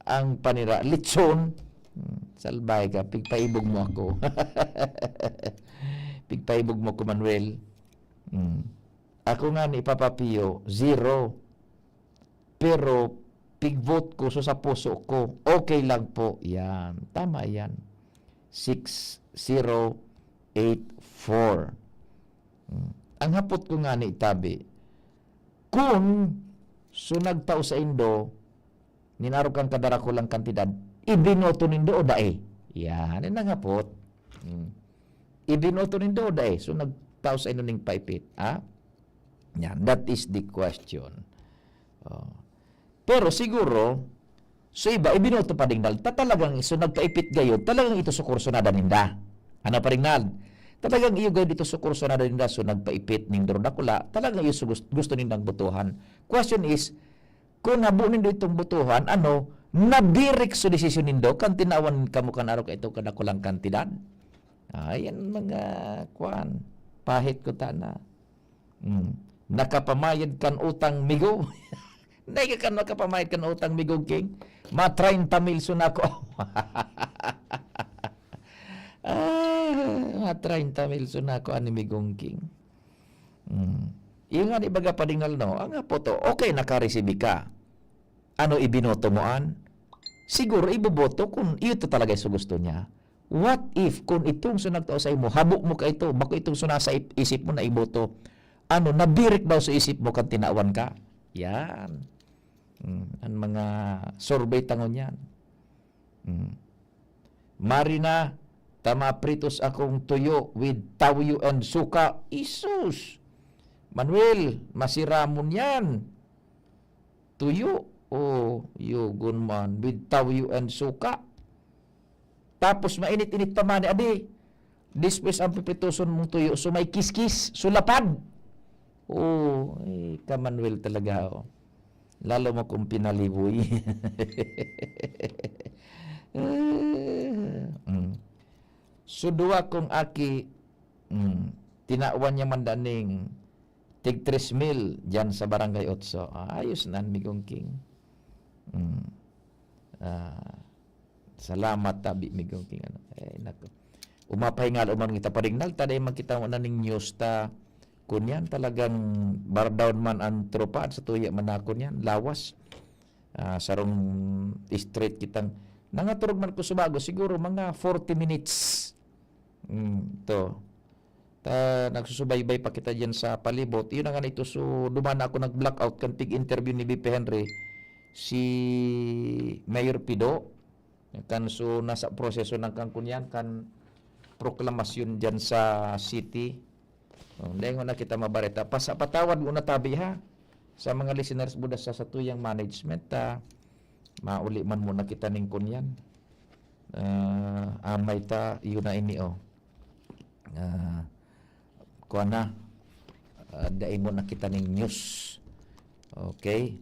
Ang panira, litson. Hmm, salbahe ka, pigpaibog mo ako. Pigpaibog mo ko, Manuel. Hmm. Ako ngani, Papa Pio, zero. Pero pig-vote ko, so sa puso ko, okay lang po. Yan. Tama yan. Six zero eight four. Hmm. Ang hapot ko ngani, tabi, kun so nagtao saindo nin arog kan kadarakulang kantidad, ibinoto nindo o dai? Yan, yan ang hapot. Hmm. Ibinoto nindo o dai? So nagtao saindo ning paipit, ha? Yan, that is the question. Oh. Pero siguro, so iba, ibinoto pa ding dal-, ta talagang so nagpaipit gayon, talagang ito so kursunada ninda. Ano pa rin nal? Talagang iyo gayon dito so kursunada ninda, so nagpaipit ning duro dakula, talagang iyo so gust-, gusto nindang botohan. Question is, kun habo nindo itong botohan, ano, nabirik so desisyon nindo, kan tinawan kamo kan arog kaitong kadakulang kantidad? Ay, yan mga, kwan, pahit ko tana. Hmm. Nakapamayad kan utang, migo. Dai ka kan makapamayad kan utang, migo, King. Mga treinta mil so nako. Ah, mga treinta mil so nako ani, migong King. Hmm. Iyo ngani baga, Padingal, no? Ang apo to, okay, nakaresibi ka. Ano ibinoto mo an? Siguro iboboto kun iyo to talaga so gusto niya. What if kun itong so nagtao saimo, habo mo kaito, bako itong so nasa ip-, isip mo na iboto, ano, nabirik daw sa isip mo kan tinawan ka? Yan. Mm, ang mga survey ta ngunyan. Mm. Marina, tama pritos akong tuyo with tawyo and suka. Isus! Manuel, masiramon yan. tuyo. Oh, yugon man. With toyo and suka. Tapos mainit-init pa man, adi. Despues ang pipritoson mong tuyo, so may kiskis, so lapad. Oh, eh, ka Manuel talaga, oh. Lalo mo kung pinaliboy. Mm. So, duwa kong aki, mm, tinawan niya man daning tig tres mil diyan sa Barangay Otso. Ah, ayos na, Migong King. Mm. Ah, salamat, tabi, Migong King. Ano? Eh, nako. Umapahingalo man kita, Pading Nal, ta dai man kita na ning news ta. Kunyan, talagang bardown man ang tropa, sa tuya man na kunyan, lawas. Ah, sarong straight kitang, nangaturog man ko subago, siguro mga forty minutes. Mm, to. Ta, nagsusubaybay pa kita diyan sa palibot. Yun na nga ito, so, duman na ako nag-blackout kan pig-interview ni V P Henry, si Mayor Pido. Kan, so, nasa proseso ng kan kunyan, kan proklamasyon diyan sa city. Oh, dai na kita mabareta. Pas-, patawad muna tabi, ha. Sa mga listeners buda sa satuyang management, ta, mauli man muna kita ning kunyan. Ah, amay ta, yun na ini, oh. Ah, kuha na. Ah, dai mo na kita ning news. Okay.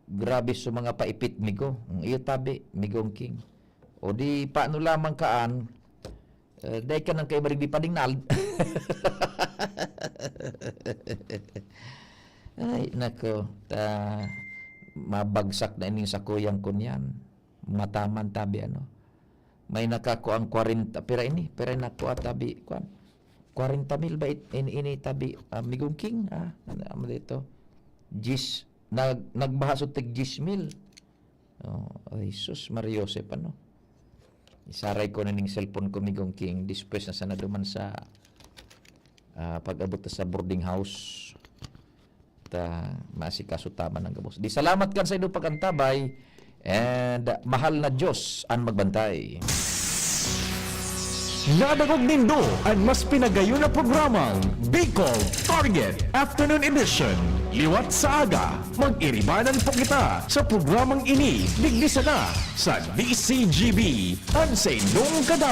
Grabe sa mga paipit, migo. Ang iyo tabi, Migong King. O di, paano lamang kaan? Eh, dai ka nang kaibarig di Pading Nal. Ay, nako. Ta, mabagsak na ining sakuyang kunyan. Mataman tabi, ano. May nakakuang kwarenta, pira ini? Pira yung nakuha tabi, kwan? Kwarenta mil ba it-, ini, ini tabi, ah, Migong King? Ah, ano, ano dito? Diyes, nag-, nagbaha sa tig diyes mil. Oh, ay, sus, Maria Joseph, ano? Isaray ko na ning cellphone ko, Migong King. Despues na sana duman sa, ah, pag-abot sa boarding house. Ta, maasikaso ta man ang gabos. Di, salamat kan sa inyong pag-antabay. And, ah, mahal na Diyos ang magbantay. Nadangog nindo an mas pinagayon na programang Bicol Target Afternoon Edition. Liwat sa aga, mag-iribanan po kita sa programang ini, digdi sana sa D C G B, an sa inyong kadam-